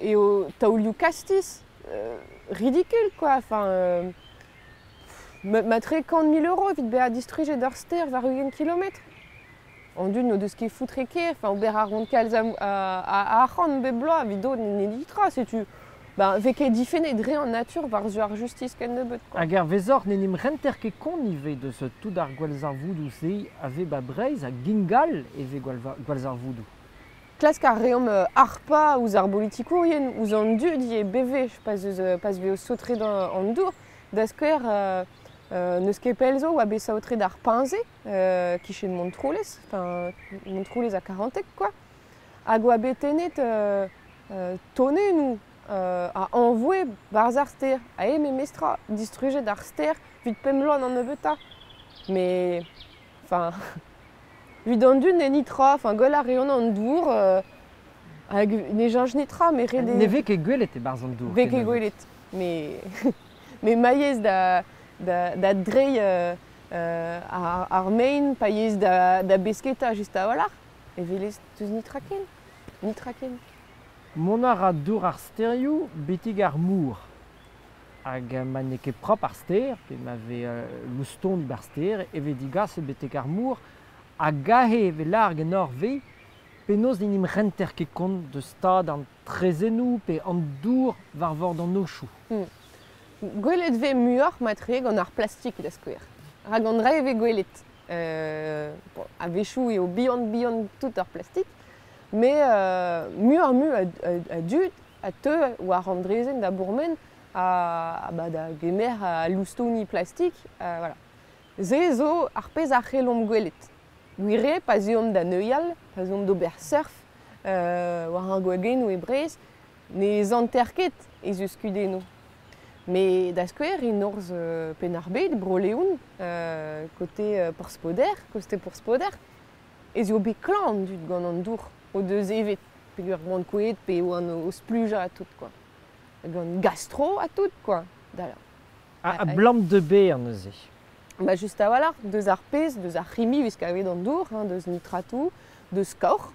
eo taolioù kastiz ridikul quoi, enfin matre 100 000 euros evit bezañ distrujet ur stêr war 20 kilometr. An dud n'o deus ket foutre ker, enfin ober a reont kalz a arc'hant bep bloaz evit dont ne ditra, setu ben, 'vez ket difennet dre an natur war-zu ar justis kennebeut quoi. Hag hervezoc'h n'en em renter ket kont ivez deus tout ar gwallzarvoudoù-se a vez 'ba Breizh hag ingal e vez gwallzarvoudoù. Klask a reomp harpañ ouzh ar bolitikourien, ouzh an dud ivez bewech pa 'z vez o saotret an dour. Da skouer, n'eus ket pell zo oa bet saotret ar peñse kichen Montroulez, enfin Montroulez ha Karanteg quoi. Hag oa bet tennet tonennoù a anvoe 'barzh ar stêr. Ha eo memestra, distrujet ar stêr evit 5 bloaz d'an nebeutañ. Mais, enfin, evit an dud n'eo netra, enfin gwell a reont an dour hag ne cheñch netra, met ret eo... Ne vez ket gwelet e-barzh an dour. Vez ket gwelet, mais ma yez da dreiñ ar mein, pa yez da besketa just a-walc'h, e welez deus netra ken, netra ken. Mont a ra dour ar stêrioù betek ar mor. Hag ma n'eo ket propr ar stêr, pe ma vez loustoni 'ba'r stêr, e vez digaset betek ar mor, hag aze e vez larg en ur-vez, penaos n'en em renter ket kont deus stad an traezhennoù pe an dour war vord an aochoù. Gwelet 'vez muioc'h matre gant ar plastik da skouer. Rak an dra e vez gwelet. Bon, a-wechoù eo bihan-bihan tout ar plastik, met muioc'h-mui a dud a teu war an draezhenn da bourmen ha da gemer al loustoni plastik. Voilà. Se zo ar pezh a c'hellomp gwelet. Gwir eo pa 'z eomp da neuial, pa 'z eomp d'ober surf war ar gwagennoù e Breizh, ne santer ket ez eus kudennoù. Met da skouer e norzh Penn-ar-Bed, Bro-Leon, kote Porspoder, koste Porspoder, ez eo bet klañv an dud gant an dour o deus evet peogwir oant kouezhet pe oant o splujañ ha tout quoi. Gant gastro ha tout quoi. Da Ablam de ber neuze. Ba just a-walc'h, deus ar pezh, deus ar c'himi 'vez kavet an dour, hein, deus nitratoù, deus kaoc'h.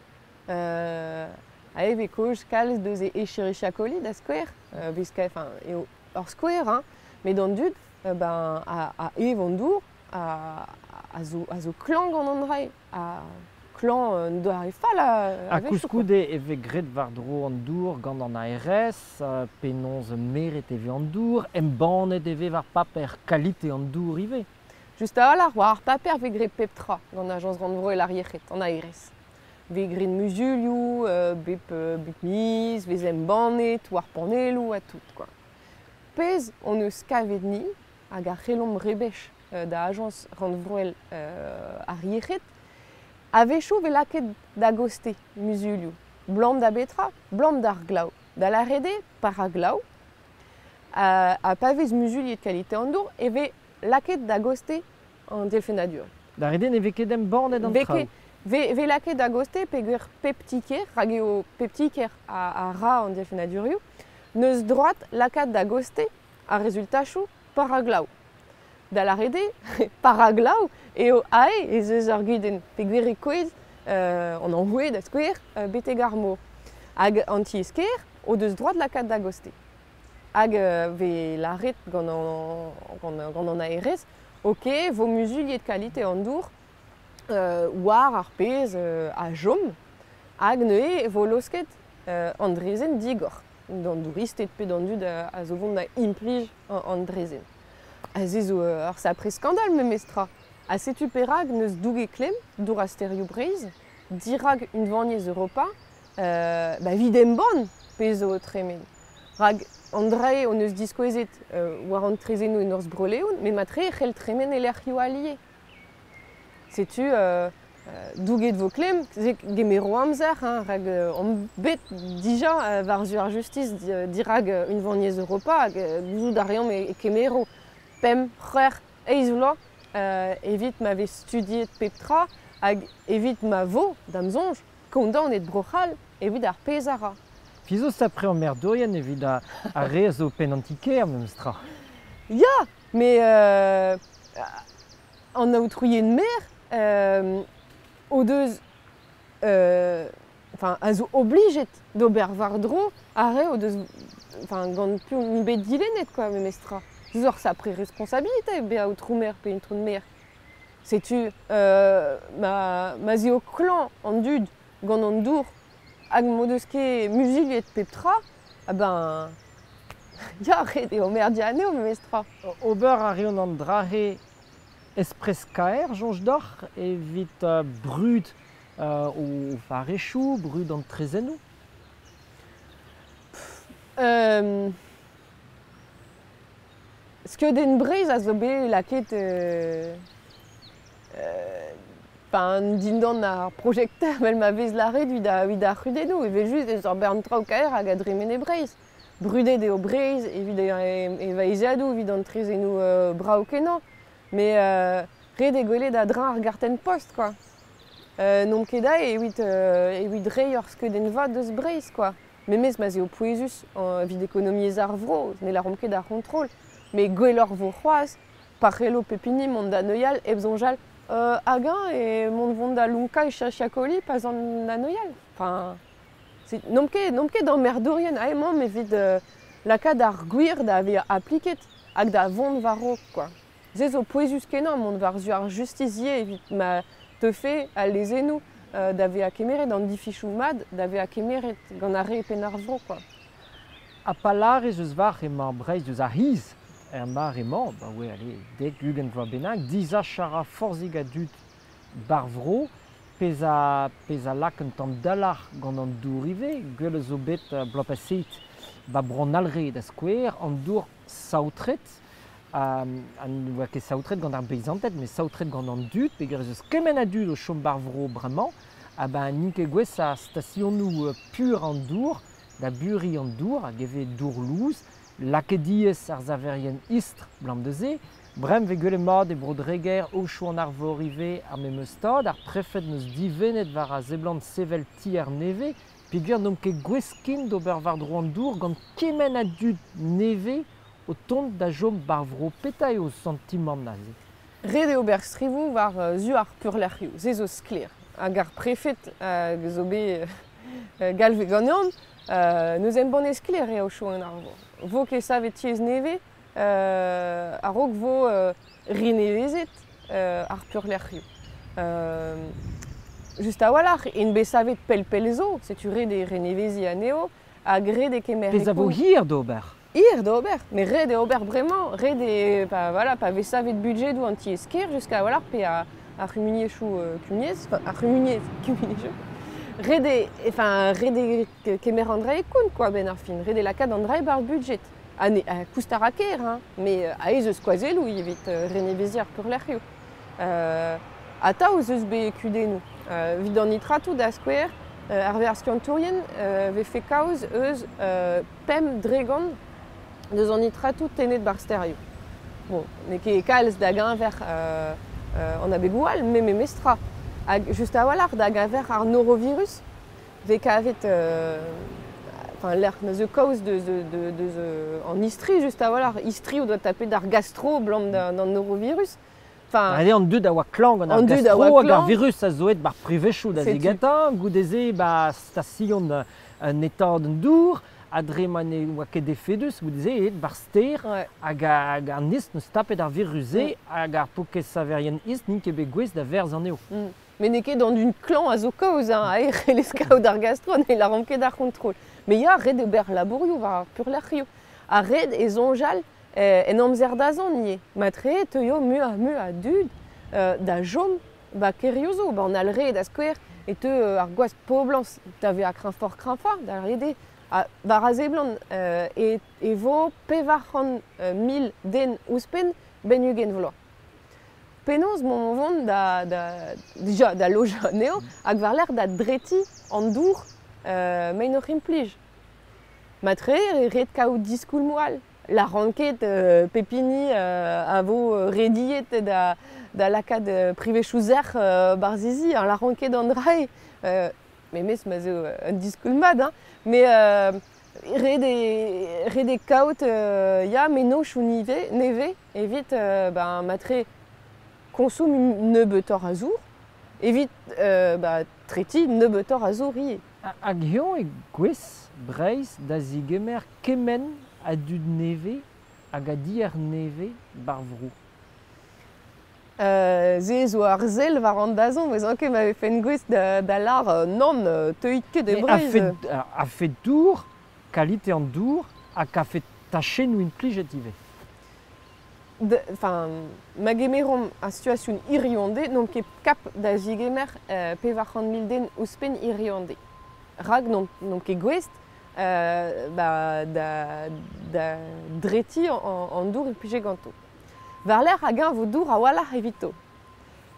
Ha e vez kaoz kalz deus e Escherichia coli da skouer, 'vez enfin eo ur skouer, hein, met an dud ben, a ev an dour a zo klañv gant an dra-se, ha klañv un doare fall Ha koulskoude e vez graet war-dro an dour gant an ARS, penaos meret e vez an dour, embannet e vez war paper kalite an dour ivez. Just a-walc'h, war ar paper 'vez graet pep tra gant Ajañs rannvroel ar yec'hed, an ARS. 'Vez graet muzulioù, bep miz, 'vez embannet war panelloù ha tout quoi. Pezh hon eus kavet ni hag a c'hellomp rebech da Ajañs rannvroel ar yec'hed, a-wechoù 'vez lakaet da goste muzulioù. Blam da betra? Blam d'ar glav. Da lâret eo, pa ra glav, ha pa vez muzuliet kalite an dour, e vez lakaet da goste an dielfennadur. Da ret eo ne vez ket embannet an traoù. Vez lakaet da goste peogwir pep ti-kêr, rak eo pep ti-kêr a ra an dielfennadurioù, n'eus droad lakaat da goste ar rezultachoù pa ra glav. Da lâret eo, pa ra glav eo ae ez eus ur gudenn peogwir e kouezh an anvoue da skouer betek ar mor. Hag an tiez-kêr o deus droad lakaat da goste. Hag 'vez lâret gant an ARS, ok, 'vo muzuliet kalite an dour War ar pezh a chom hag neuze e vo laosket an draezhenn digor d'an douristed pe d'an dud a zo vont da implij an draezhenn. Ha se zo ur sapre skandal memestra. Ha setu perak n'eus douget klemm dour ar stêrioù Breizh dirak unvaniezh Europa ba evit embann pezh zo o tremen. Rak an dra-se hon eus diskouezet war an traezhennoù e norzh Bro-Leon, met matre e c'hell tremen e lec'hioù all ivez. Setu douget vo klemm, se gemero amzer, hein, rak omp bet dija war-zu ar justis dirak unvaniezh Europa hag gouzout a reomp e kemero 5, 6, 8 vloaz evit ma vez studiet pep tra hag evit ma vo, da'm soñj, kondaonet Bro-C'hall evit ar pezh a ra. Piv zo sapre an merdourien evit ar re a zo penn an ti-kêr memes tra. Ya, met an aotrouien maer o deus enfin, a zo oblijet d'ober war-dro ar re o deus enfin, gant piv int bet dilennet quoi, memestra. Zo ur sapre responsabilité bezañ aotrou maer pe itron maer. Setu ma 'z eo klañv an dud gant an dour hag m'o deus ket muzuliet pep tra, ah ben ya, ret eo merdiañ anezho memestra. Ober a reont an dra-se espres-kaer, soñj deoc'h, evit brud o farrezioù, brud an traezhennoù? Skeudenn Breizh a zo bet lakaet enfin, dindan ar projekter evel ma vez lâret evit ar c'hudennoù. Evel-just ez ur bern traoù kaer hag a dremen e Breizh. Brudet eo Breizh evit e vaeziadoù, evit an traezhennoù brav-kenañ. Met ret eo gwelet a-dreñv ar gartenn-post quoi. N'omp ket aet evit reiñ ur skeudenn vat eus Breizh quoi. Memes ma'z eo pouezus evit ekonomiezh ar vro, ne lâromp ket ar c'hontrol. Met gwelloc'h vo c'hoazh pa c'hello pep hini mont da neuial hep soñjal hag-eñ e mont vont da lonkañ e Chachakoli pa 'z an da neuial. Enfin, n'omp ket emmerdourien emaomp evit lakaat ar gwir da vezañ apliket hag da vont war-raok quoi. Se zo pouezus-kenañ mont war-zu ar justis ivez evit ma teufe al lezennoù da vezañ kemeret, an difichoù mat da vezañ kemeret gant ar re e penn ar vro quoi. Ha pa lârez eus war emañ Breizh deus ar c'hiz er mare-mañ, ba oe allez, 10, 20 vloaz bennak, disach a ra forzhig a dud bar vro, pezh a lak un tamm dalc'h gant an dour ivez. Gwell zo bet bloaz paseet ba Bro an Alre da skouer, an dour saotret, ha ne oa ket saotret gant ar beizanted, met saotret gant an dud, peogwir ez eus kement a dud o chom bar vro bremañ, ha ben n'int ket gouest a stasionoù pur an dour, da buriñ an dour hag e vez dour lous, lakaet diaes ar saverien istr 'blam da se. Bremañ 'vez gwelet mat e Bro-Dreger, aochoù an Arvor ivez ar memes stad, ar prefed 'neus divennet war a seblant sevel tier nevez, peogwir n'omp ket gouest ken d'ober war-dro an dour gant kement a dud nevez o tont da chom bar vro. Petra eo santimant aze? Ret eo ober strivoù war zu ar peurlec'hioù, se zo sklaer. Hag ar prefed hag zo bet galvet ganeomp, n'eus embannet sklaer eo aochoù an Arvor. Vo ket savet tiez nevez a-raok vo renevezet ar peurlec'hioù. Just a-walc'h, int bet savet pell-pell zo, setu ret eo reneveziñ anezho hag ret eo kemer Pezh a vo hir d'ober. Hir d'ober, met ret eo ober bremañ, ret eo pa, voilà, pa vez savet budjedoù an tiez-kêr jusqu'à a-walc'h pe ar c'humuniezhioù kumuniezh, enfin ar c'humuniezh kumuniezhioù. Ret eo, enfin, ret eo kemer an dra e kont quoi, benn ar fin, ret eo lakaat an dra e-barzh budget. Ha ne koust a ra ker, hein, met aes eus skoazelloù evit reneveziñ ar peurlec'hioù. Atav ez eus bet kudennoù. Evit an nitratoù da skouer, hervez ar skiantourien vefe kaoz eus 5% deus an nitratoù tennet ba'r stêrioù. Bon, n'eo ket kalz da geñver an abegoù all, met memestra. Hag just a-walc'h da geñver ar norovirus, vez kavet enfin lec'h ma zeu kaoz deus an istri just a-walc'h. Istri o doa tapet ar gastro 'blam d'an norovirus. Enfin, an dud a oa klañv gant ar gastro hag ar virus a zo aet bar privezioù da zigentañ. Goude-se ba station un état d'an dour. Ha dre ma ne oa ket efedus, goude-se aet bar ster hag an ist neus tapet ar virus-se hag ar pokez-saverien ist n'int ket bet gouest da verz anezho. Met n'eo ket an dud klañv a zo kaoz, hein, aer c'hellez kaout ar gastro, ne lâran ket ar c'hontrol. Met ya, ret eo ober labourioù war ar purlec'hioù. Ha ret e soñjal en amzer dazont ivez. Matre e teuio muioc'h-mui a dud da chom ba kêrioù zo, ba an Alre da skouer, e teu ar gwask poblañs da vezañ kreñvoc'h-kreñvañ, da ret eo. Ha war a seblant e vo 400 000 den ouzhpenn benn 20 vloaz. Penaos mont vont da, da, dija da lojañ anezho hag war-lerc'h da dretiñ an dour mein oc'h implij. Matre eo ret kaout diskoulmoù all. Lâran ket pep hini a vo rediet da lakaat privezioù sec'h barzh he zi, lâran ket an dra-se. Memes ma 'z eo un diskoulm mat, hein. Met ret eo kaout ya mennozhioù nevez evit ben, matre konsum nebeutoc'h a zour, evit ba, tretiñ nebeutoc'h a zour ivez. Hag hiziv e gouez Breizh da zigemer kement a dud nevez hag a dier nevez bar vro? Se zo ar sell war an dazont, mezañ ket ma vefen gouest da lâr nann, teuit ket e Breizh. A-fet dour, kalite an dour, hag a-fet tachennoù implijet ivez. Enfin, ma gemeromp ar situasion hiriv n'omp ket kap da zigemer 400 000 den ouzhpenn hiriv. Rak n'omp ket gouest ba, da dretiñ an dour implijet ganto. War-lerc'h hag-eñ vo dour a-walc'h evito.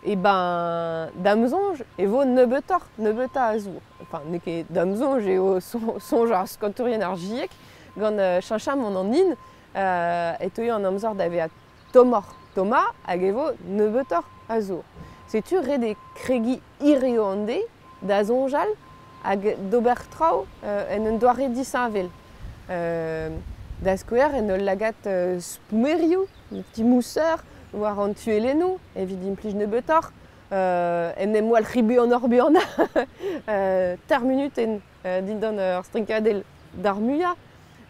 E ben, da'm soñj e vo nebeutoc'h, nebeutañ a zour. Enfin, n'eo ket da'm soñj eo soñj ar skantourien ar GIEC gant cheñchamant an hin e teuio an amzer da vezañ tommoc'h tommañ hag e vo nebeutoc'h a zour. Setu ret eo kregiñ hiriv an deiz da soñjal hag d'ober traoù en un doare disheñvel. Da skouer en ul lagad spoumerioù, petit mousseur, war an tuellennoù evit implij nebeutoc'h, en em walc'hiñ buanoc'h-buanañ, teir munutenn dindan ur strinkadell d'ar muiañ.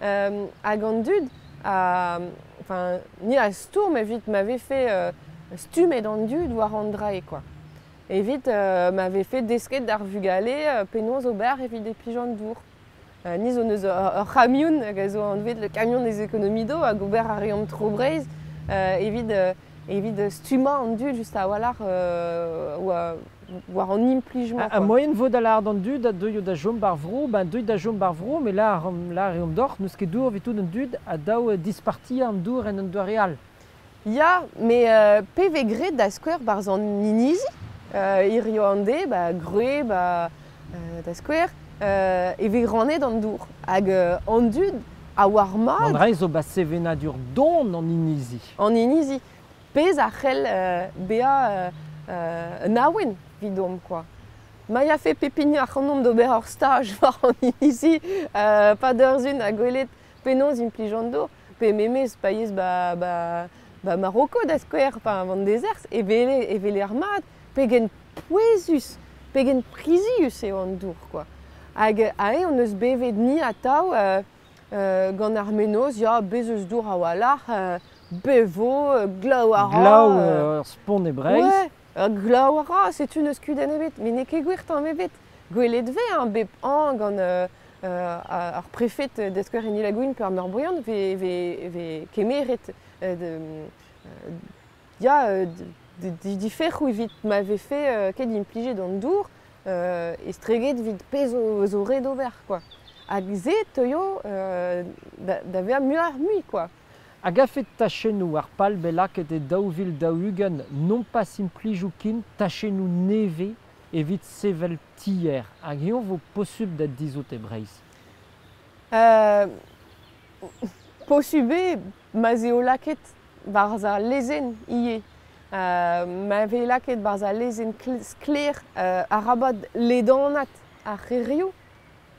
Hag an dud, enfin, ni a stourm evit ma vefe stummet an dud war an dra-se, quoi. Evit ma vefe desket d'ar vugale penaos ober evit implij an dour. Ni zo neus ur c'hamion hag a zo anvet le camion des économies d'eau hag ober a reomp tro Breizh evit stummañ an dud just a-walc'h war an implij-mañ. A moien vo da lâret d'an dud a deuio da chom bar vro, ben deuit da chom bar vro, met lâr reomp deoc'h n'eus ket dour evit tout an dud a daou dispartiañ an dour en un doare all. Ya, met pe vez graet da skouer barzh an inizi, hiziv an deiz, ba Groe, ba da skouer, e vez rannet an dour. Hag an dud a oar mat... An dra zo ba sevenadur don an inizi. An inizi. Pezh a c'hell bezañ un awen evidomp, quoi. Ma yafe pep hini ac'hanomp d'ober ur staj war an inizi, pa d'ur zun ha gwelet penaos implij an dour, pe memes pa yez ba Maroko da skouer, pa an dezerzh, e wele ar mat, pegen pouezus, pegen prizius eo an dour, quoi. Hag aze hon eus bevet ni atav gant ar mennozh, ya, bez eus dour a-walc'h, bevo, glav a ra. Glav ur spont e Breizh. Ouais, glav a ra, setu n'eus kudenn ebet, met n'eo ket gwir tamm ebet. Gwelet vez, hein, bep an gant ar prefed da skouer en Ille-ha-Gwilen pe ar Meur-Briand ve kemeret ya, diferoù evit ma vefe ket implijet an dour estreget evit pezh zo ret ober, quoi. Hag se teuio da vezañ muioc'h-mui, quoi. Hag a-fet tachennoù ar pal bet lakaet e 2040 nompas implijoù ken tachennoù nevez evit sevel tier. Hag hiziv vo posubl da dizhout e Breizh? Posubl eo ma'z eo lakaet barzh al lezenn ivez. Ma vez lakaet barzh al lezenn sklaer arabat ledanat ar c'hêrioù,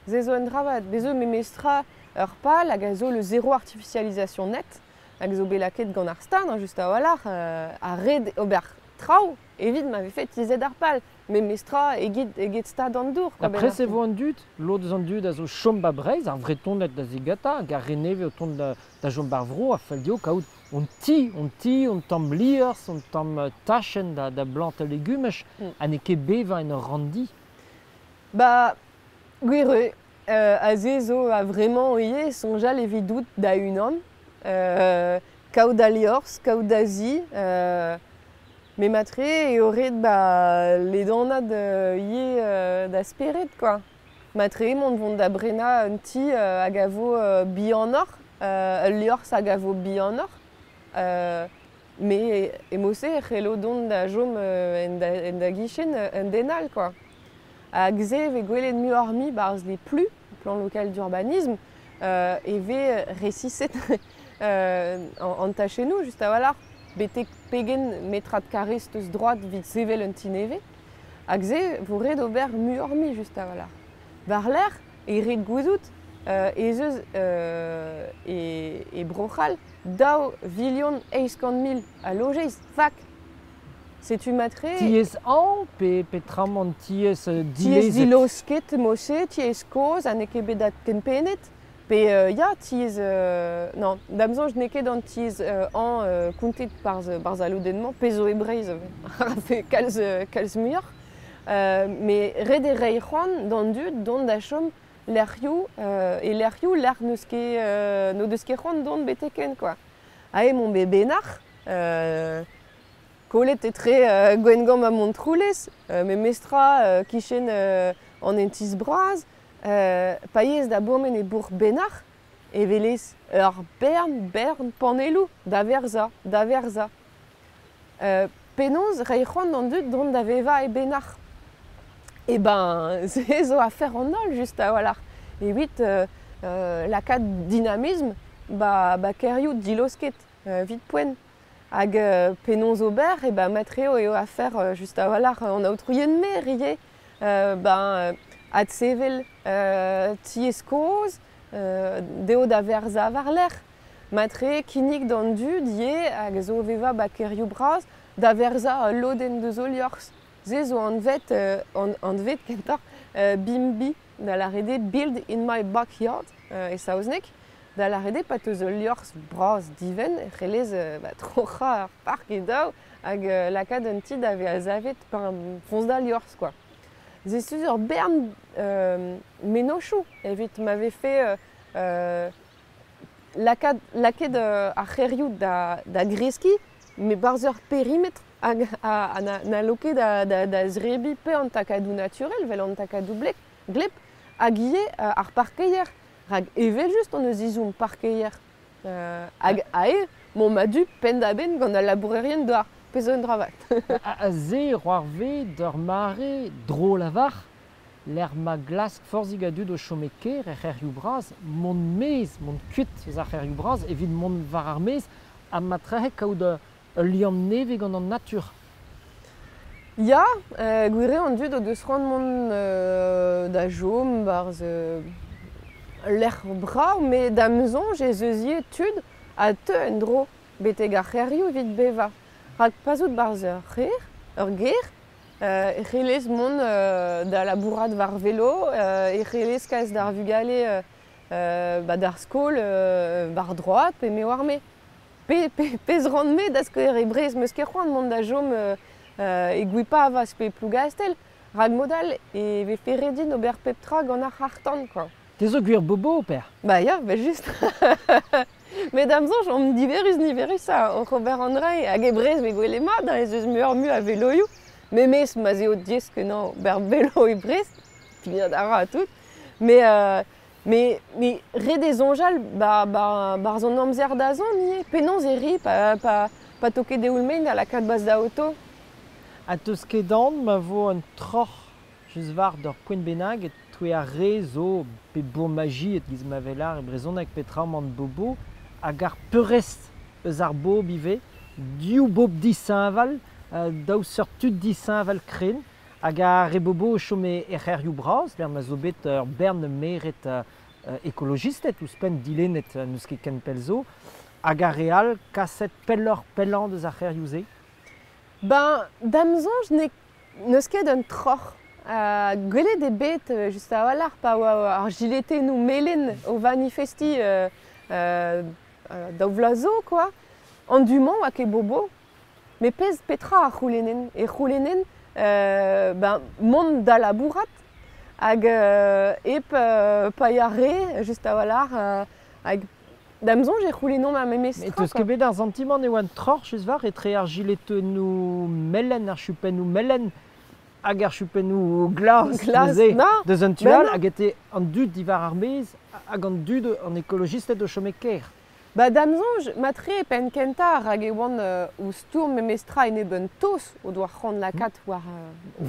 se zo un dra vat. Bez zo memestra ur pal hag a zo le zéro artificialisation net, hag zo bet lakaet gant ar Stad, hein, just a-walc'h, a ret ober traoù evit ma vefe tizhet ar pal. Memestra eget stad an dour. Ha prest e vo an dud, lod eus an dud a zo chom ba Breizh, ar Vretoned da zigata, hag ar re nevez o tont da chom bar vro a fell dezho kaout hon ti, hon ti, hon tamm liorzh, hon tamm tachenn da blantañ legumaj, ha n'eo ket bevañ en ur ranndi. Ba, gwir eo, aze zo a-vremañ ivez soñjal evidout da-unan, kaout al liorzh, kaout da zi, met matre eo ret ba ledanat ivez da spered quoi. Matre emaon vont da brenañ un ti hag a vo bihanoc'h, ul liorzh hag a vo bihanoc'h, me e-mod-se e c'hello dont da chom en da gichen un den all quoi. Hag se e vez gwelet muioc'h-mui 'barzh les PLU, plan local d'urbanisme, e vez resiset an tachennoù just a-walc'h betek pegen metrad karrez 'teus droad evit sevel un ti nevez. Hag se vo ret ober muioc'h-mui just a-walc'h. War-lerc'h e ret gouzout ez eus e Bro-C'hall 2 800 000 a lojeiz vak. Setu matre... Tiez hañv pe petramant tiez Tiez dilezet? Dilosket mod-se, tiez kozh ha n'eo ket bet adkempennet. Pe ya, tiez... non, da'm soñj n'eo ket an tiez hañv kontet barzh al lodenn-mañ, pezh zo e Breizh a rafe kalz muioc'h. Met ret eo reiñ c'hoant d'an dud dont da chom lec'hioù e lec'hioù lec'h n'eus ket n'o deus ket c'hoant dont betek-henn quoi. Aze emaomp bet Benac'h, kollet etre Gwengamp ha Montroulez, memestra kichen an hentiz bras, pa yez da bourmen e bourc'h Benac'h e welez ur bern panelloù da verzañ, da verzañ. Penaos reiñ c'hoant d'an dud dont da vevañ e Benac'h? Eh ben, se zo afer an holl just a-walc'h. Evit lakaat dinamism ba kêrioù dilosket evit poent. Hag penaos ober, eh ben matre eo afer just a-walc'h an aotrourien maer ivez. Ben adsevel tiez kozh, dezho da verzañ war-lerc'h. Matre kinnig d'an dud ivez hag a zo o vevañ ba kêrioù bras da verzañ ul lodenn deus o liorzh. Se zo anvet, anvet kentoc'h BIMB, da lâret eo Build in my backyard e saozneg. Da lâret eo pa teus ul liorzh bras divent e c'hellez ba, troc'hañ ar park e daou hag lakaat un ti da vezañ savet foñs da liorzh quoi. Se eus ur bern mennozhioù evit ma vefe lakaet ar c'hêrioù da greskiñ, met 'barzh ur perimetr hag n'hallo ket da zrebiñ pe an takadoù naturel, 'vel an takadoù gleb, hag ivez ar parkeier. Rak evel-just hon eus ezhomm parkeier. Hag aze 'maomp a-du penn-da-benn gant al labourerien-douar, pezh zo un dra vat. Ha se c'hoarvez d'ur mare drol a-walc'h, lec'h ma glask forzhik a dud o chom e kêr er c'hêrioù bras, mont maez, mont kuit eus ar c'hêrioù bras evit mont war ar maez ha matrehe kaout ul liamm nevez gant an natur. Ya, gwir eo an dud o deus c'hoant mont da chom 'barzh lec'h brav, met da'm soñj ez eus ivez tud a teu en-dro betek ar c'hêrioù evit bevañ. Rak pa 'z out 'barzh ur gêr, e c'hellez mont da labourat war velo, e c'hellez kas d'ar vugale ba d'ar skol war droad pe me oar-me. Pezh 'ran-me da skouer e Breizh, 'meus ket c'hoant mont da chom e Gwipavaz pe Plougastell, rak mod all e vefe ret din ober pep tra gant ar c'harr-tan quoi. Te zo gwir bobo, Per? Ba ya, 'vel-just. Met da'm soñj omp niverus-niverusañ oc'h ober an dra-se hag e Breizh 'vez gwelet mat hein, ez eus muioc'h-mui a veloioù. Memes ma'z eo diaes kenañ ober velo e Brest, pignat a ra tout. Mais ret eo soñjal 'barzh an amzer da zont ivez. Penaos e ri pa 'to ket eoul-mein da lakaat 'barzh da oto? Ha 'teus ket aon ma vo un troc'h just war d'ur poent bennak e-touez ar re zo pe bourmajied giz ma vez lâret e brezhoneg petramant bobo hag ar peurrest eus ar bobl ivez, div bobl disheñvel, daou seurt tud disheñvel kren, hag ar re bobo o chom er c'hêrioù bras, lec'h ma zo bet ur bern maered ekolojisted ouzhpenn dilennet n'eus ket ken pell zo, hag ar re all kaset pelloc'h pellañ deus ar c'hêrioù-se. Ben, da'm soñj N'eus ket un troc'h. Gwelet eo bet just a-walc'h pa oa ar jiletennoù melen o vanifestiñ daou vloaz zo quoi. An du-mañ oa ket bobo. Met pezh petra a c'houlennen? E c'houlennen ben, mont da labourat hag hep paeañ re just a-walc'h hag da'm soñj e c'houlennomp ar memes Met tra. teus ket bet ar santimant e oa un troc'h just war etre ar jiletennoù melen, ar chupennoù melen hag ar chupennoù glas, Glas, neuze, na, deus un tu ben all, non. hag ete an dud diwar ar maez hag an dud an ekologisted o chom e kêr. Ba da'm soñj, matre e penn kentañ rak e oant o stourm memestra enep un taos o doa c'hoant lakaat war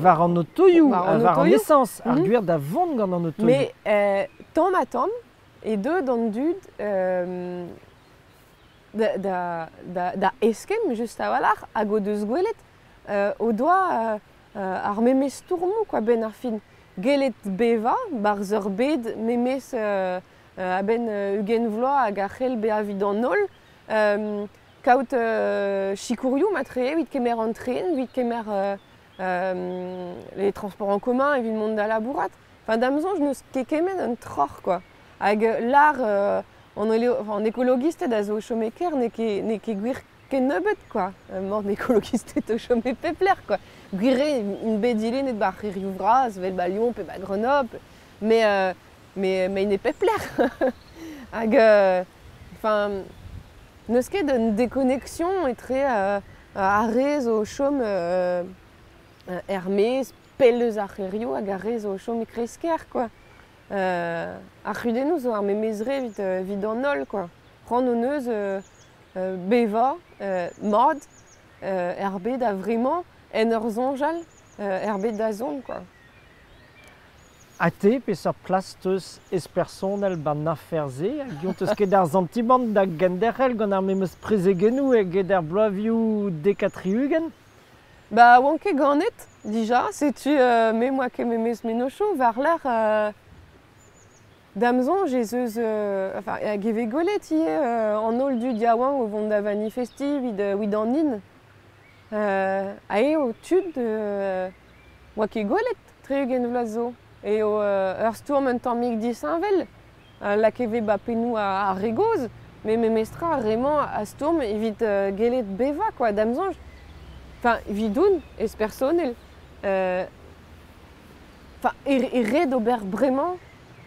War an otoioù, war an war an otoioù. esañs, ar gwir da vont gant an otoioù. Mais tamm ha tamm e deu d'an dud da eskemm just a-walc'h hag o deus gwelet o doa ar memes stourmoù quoi, 'benn ar fin. Gellet bevañ 'barzh ur bed memes a-benn 20 vloaz hag a c'hell bezañ evit an holl. Kaout sikourioù matre evit kemer an tren, evit kemer les transports en commun evit mont da labourat. Enfin, da'm soñj n'eus ket kement un troc'h quoi. Hag lar an ekologisted a zo o chom e kêr n'eo ket gwir kennebeut quoi. Mort an ekologisted o chom e pep lec'h quoi. Gwir eo int bet dilennet 'ba ar c'hêrioù vras, 'vel 'ba Lyon pe 'ba Grenoble, mais int e pep lec'h. Hag enfin, n'eus ket un déconnexion etre ar re zo o chom er-maez, pell eus ar c'hêrioù hag ar re zo o chom e kreiz-kêr quoi. Ar c'hudennoù zo ar memes re evit an holl quoi. C'hoant hon eus bevañ mat er bed a-vremañ en ur soñjal er bed da zont quoi. Ha te, peseurt plas 'teus ez-personel 'ba'n afer-se? Hag eñ 'teus ket ar santimant da genderc'hel gant ar memes prezegennoù eget er bloavezhioù 70? Ba oan ket ganet dija, setu me 'moa ket memes mennozhioù war-lerc'h da'm soñj ez eus enfin hag e vez gwelet ivez an holl dud yaouank o vont da vanifestiñ evit an hin. Ha eo tud 'oa ket gwelet 60 vloaz zo. Eo ur stourm un tammig disheñvel lakaet 'vez 'ba pennoù ar re gozh, met memestra ar re-mañ a stourm evit gellet bevañ quoi, da'm soñj. Enfin, evidoun, ez-personel, enfin, e ret ober bremañ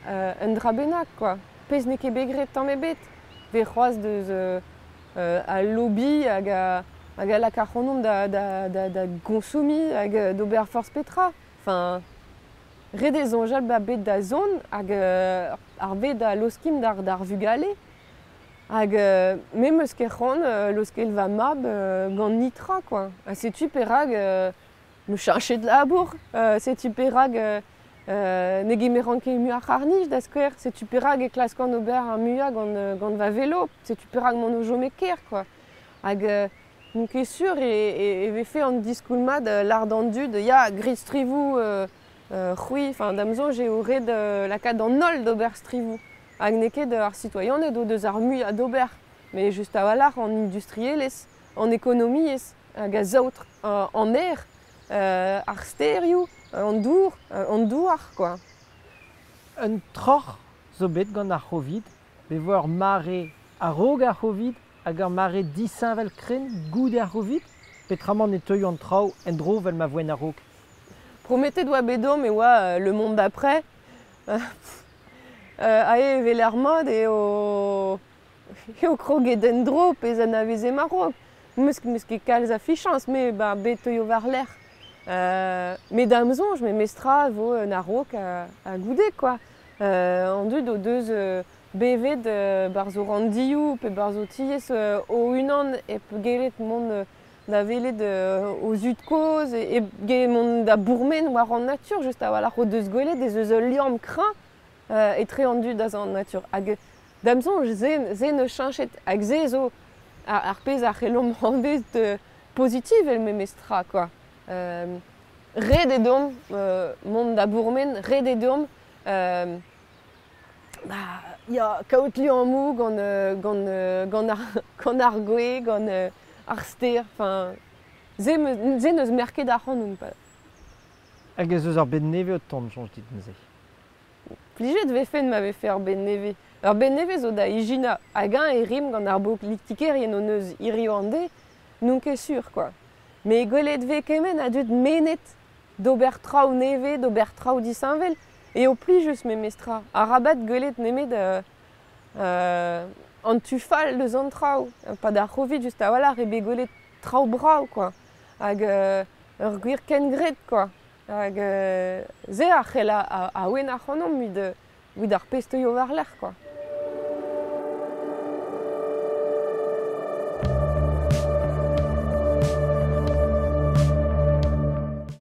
un dra bennak quoi. Pezh n'eo ket bet graet tamm ebet. 'Vez c'hoazh deus al lobby hag a lak ac'hanomp da goñsomiñ hag d'ober forzh petra. Enfin, ret eo soñjal 'ba bed da zont hag ar bed a laoskimp d'ar vugale. Hag me 'meus ket c'hoant laoskel va mab gant nitra quoi. Ha setu perak 'meus cheñchet labour, setu perak ne gemeran ket mui ar c'harr-nij da skouer, setu perak e klaskan ober ar muiañ gant va velo, setu perak m'on o chom e kêr quoi. Hag n'on ket sur e vefe an diskoulmad lâr d'an dud ya, grit strivoù c'hwi, enfin da'm soñj eo ret lakaat an holl d'ober strivoù. Hag n'eo ket ar sitoaianed o deus ar muiañ d'ober, met just a-walc'h an industrielezh, an ekonomiezh hag a saotr an aer, ar stêrioù, an dour, an douar quoi. Un troc'h zo bet gant ar C'hovid, bet vo ur mare a-raok ar C'hovid hag ur mare disheñvel-krenn goude ar C'hovid, peotramant e teuio an traoù en-dro 'vel ma voent a-raok. Prometet oa bet deomp e oa le monde d'après. Aze evel ar mat eo kroget en-dro pezh anaveze ma raok. N'eus ket kalz a fichañs, me ba bet teuio war-lerc'h. Met da'm soñj memestra e vo un a-raok ha goude quoi. An dud o deus bevet 'barzh o ranndioù pe 'barzh o tiez o-unan hep gellet mont da welet o zud-kozh, hep gellet mont da bourmen war an natur just a-walc'h o deus gwelet ez eus ul liamm kreñv etre an dud ha an natur. Hag da'm soñj se 'neus cheñchet hag se zo ar pezh a c'hellomp anvet pozitivel memestra quoi. Ret eo deomp mont da bourmen, ret eo deomp ya, kaout liammoù gant ar gwez, gant ar stêr, enfin, se 'neus merket ac'hanon. Hag ez eus ur bed nevez o tont, soñj dit neuze? Plijet vefen ma vefe ur bed nevez. Ur bed nevez zo da ijinañ. Hag-eñ e rimp gant ar bolitikerien hon eus hiziv an deiz, n'on ket sur quoi. Met gwelet 'vez kement a dud mennet d'ober traoù nevez, d'ober traoù disheñvel, eo plijus memestra. Arabat gwelet nemet an tu fall eus an traoù. Pad ar C'hovid just a-walc'h eo bet gwelet traoù brav quoi. Hag ur gwir kengred quoi. Hag se a c'hell awen ac'hanomp evit ar pezh teuio war-lerc'h quoi.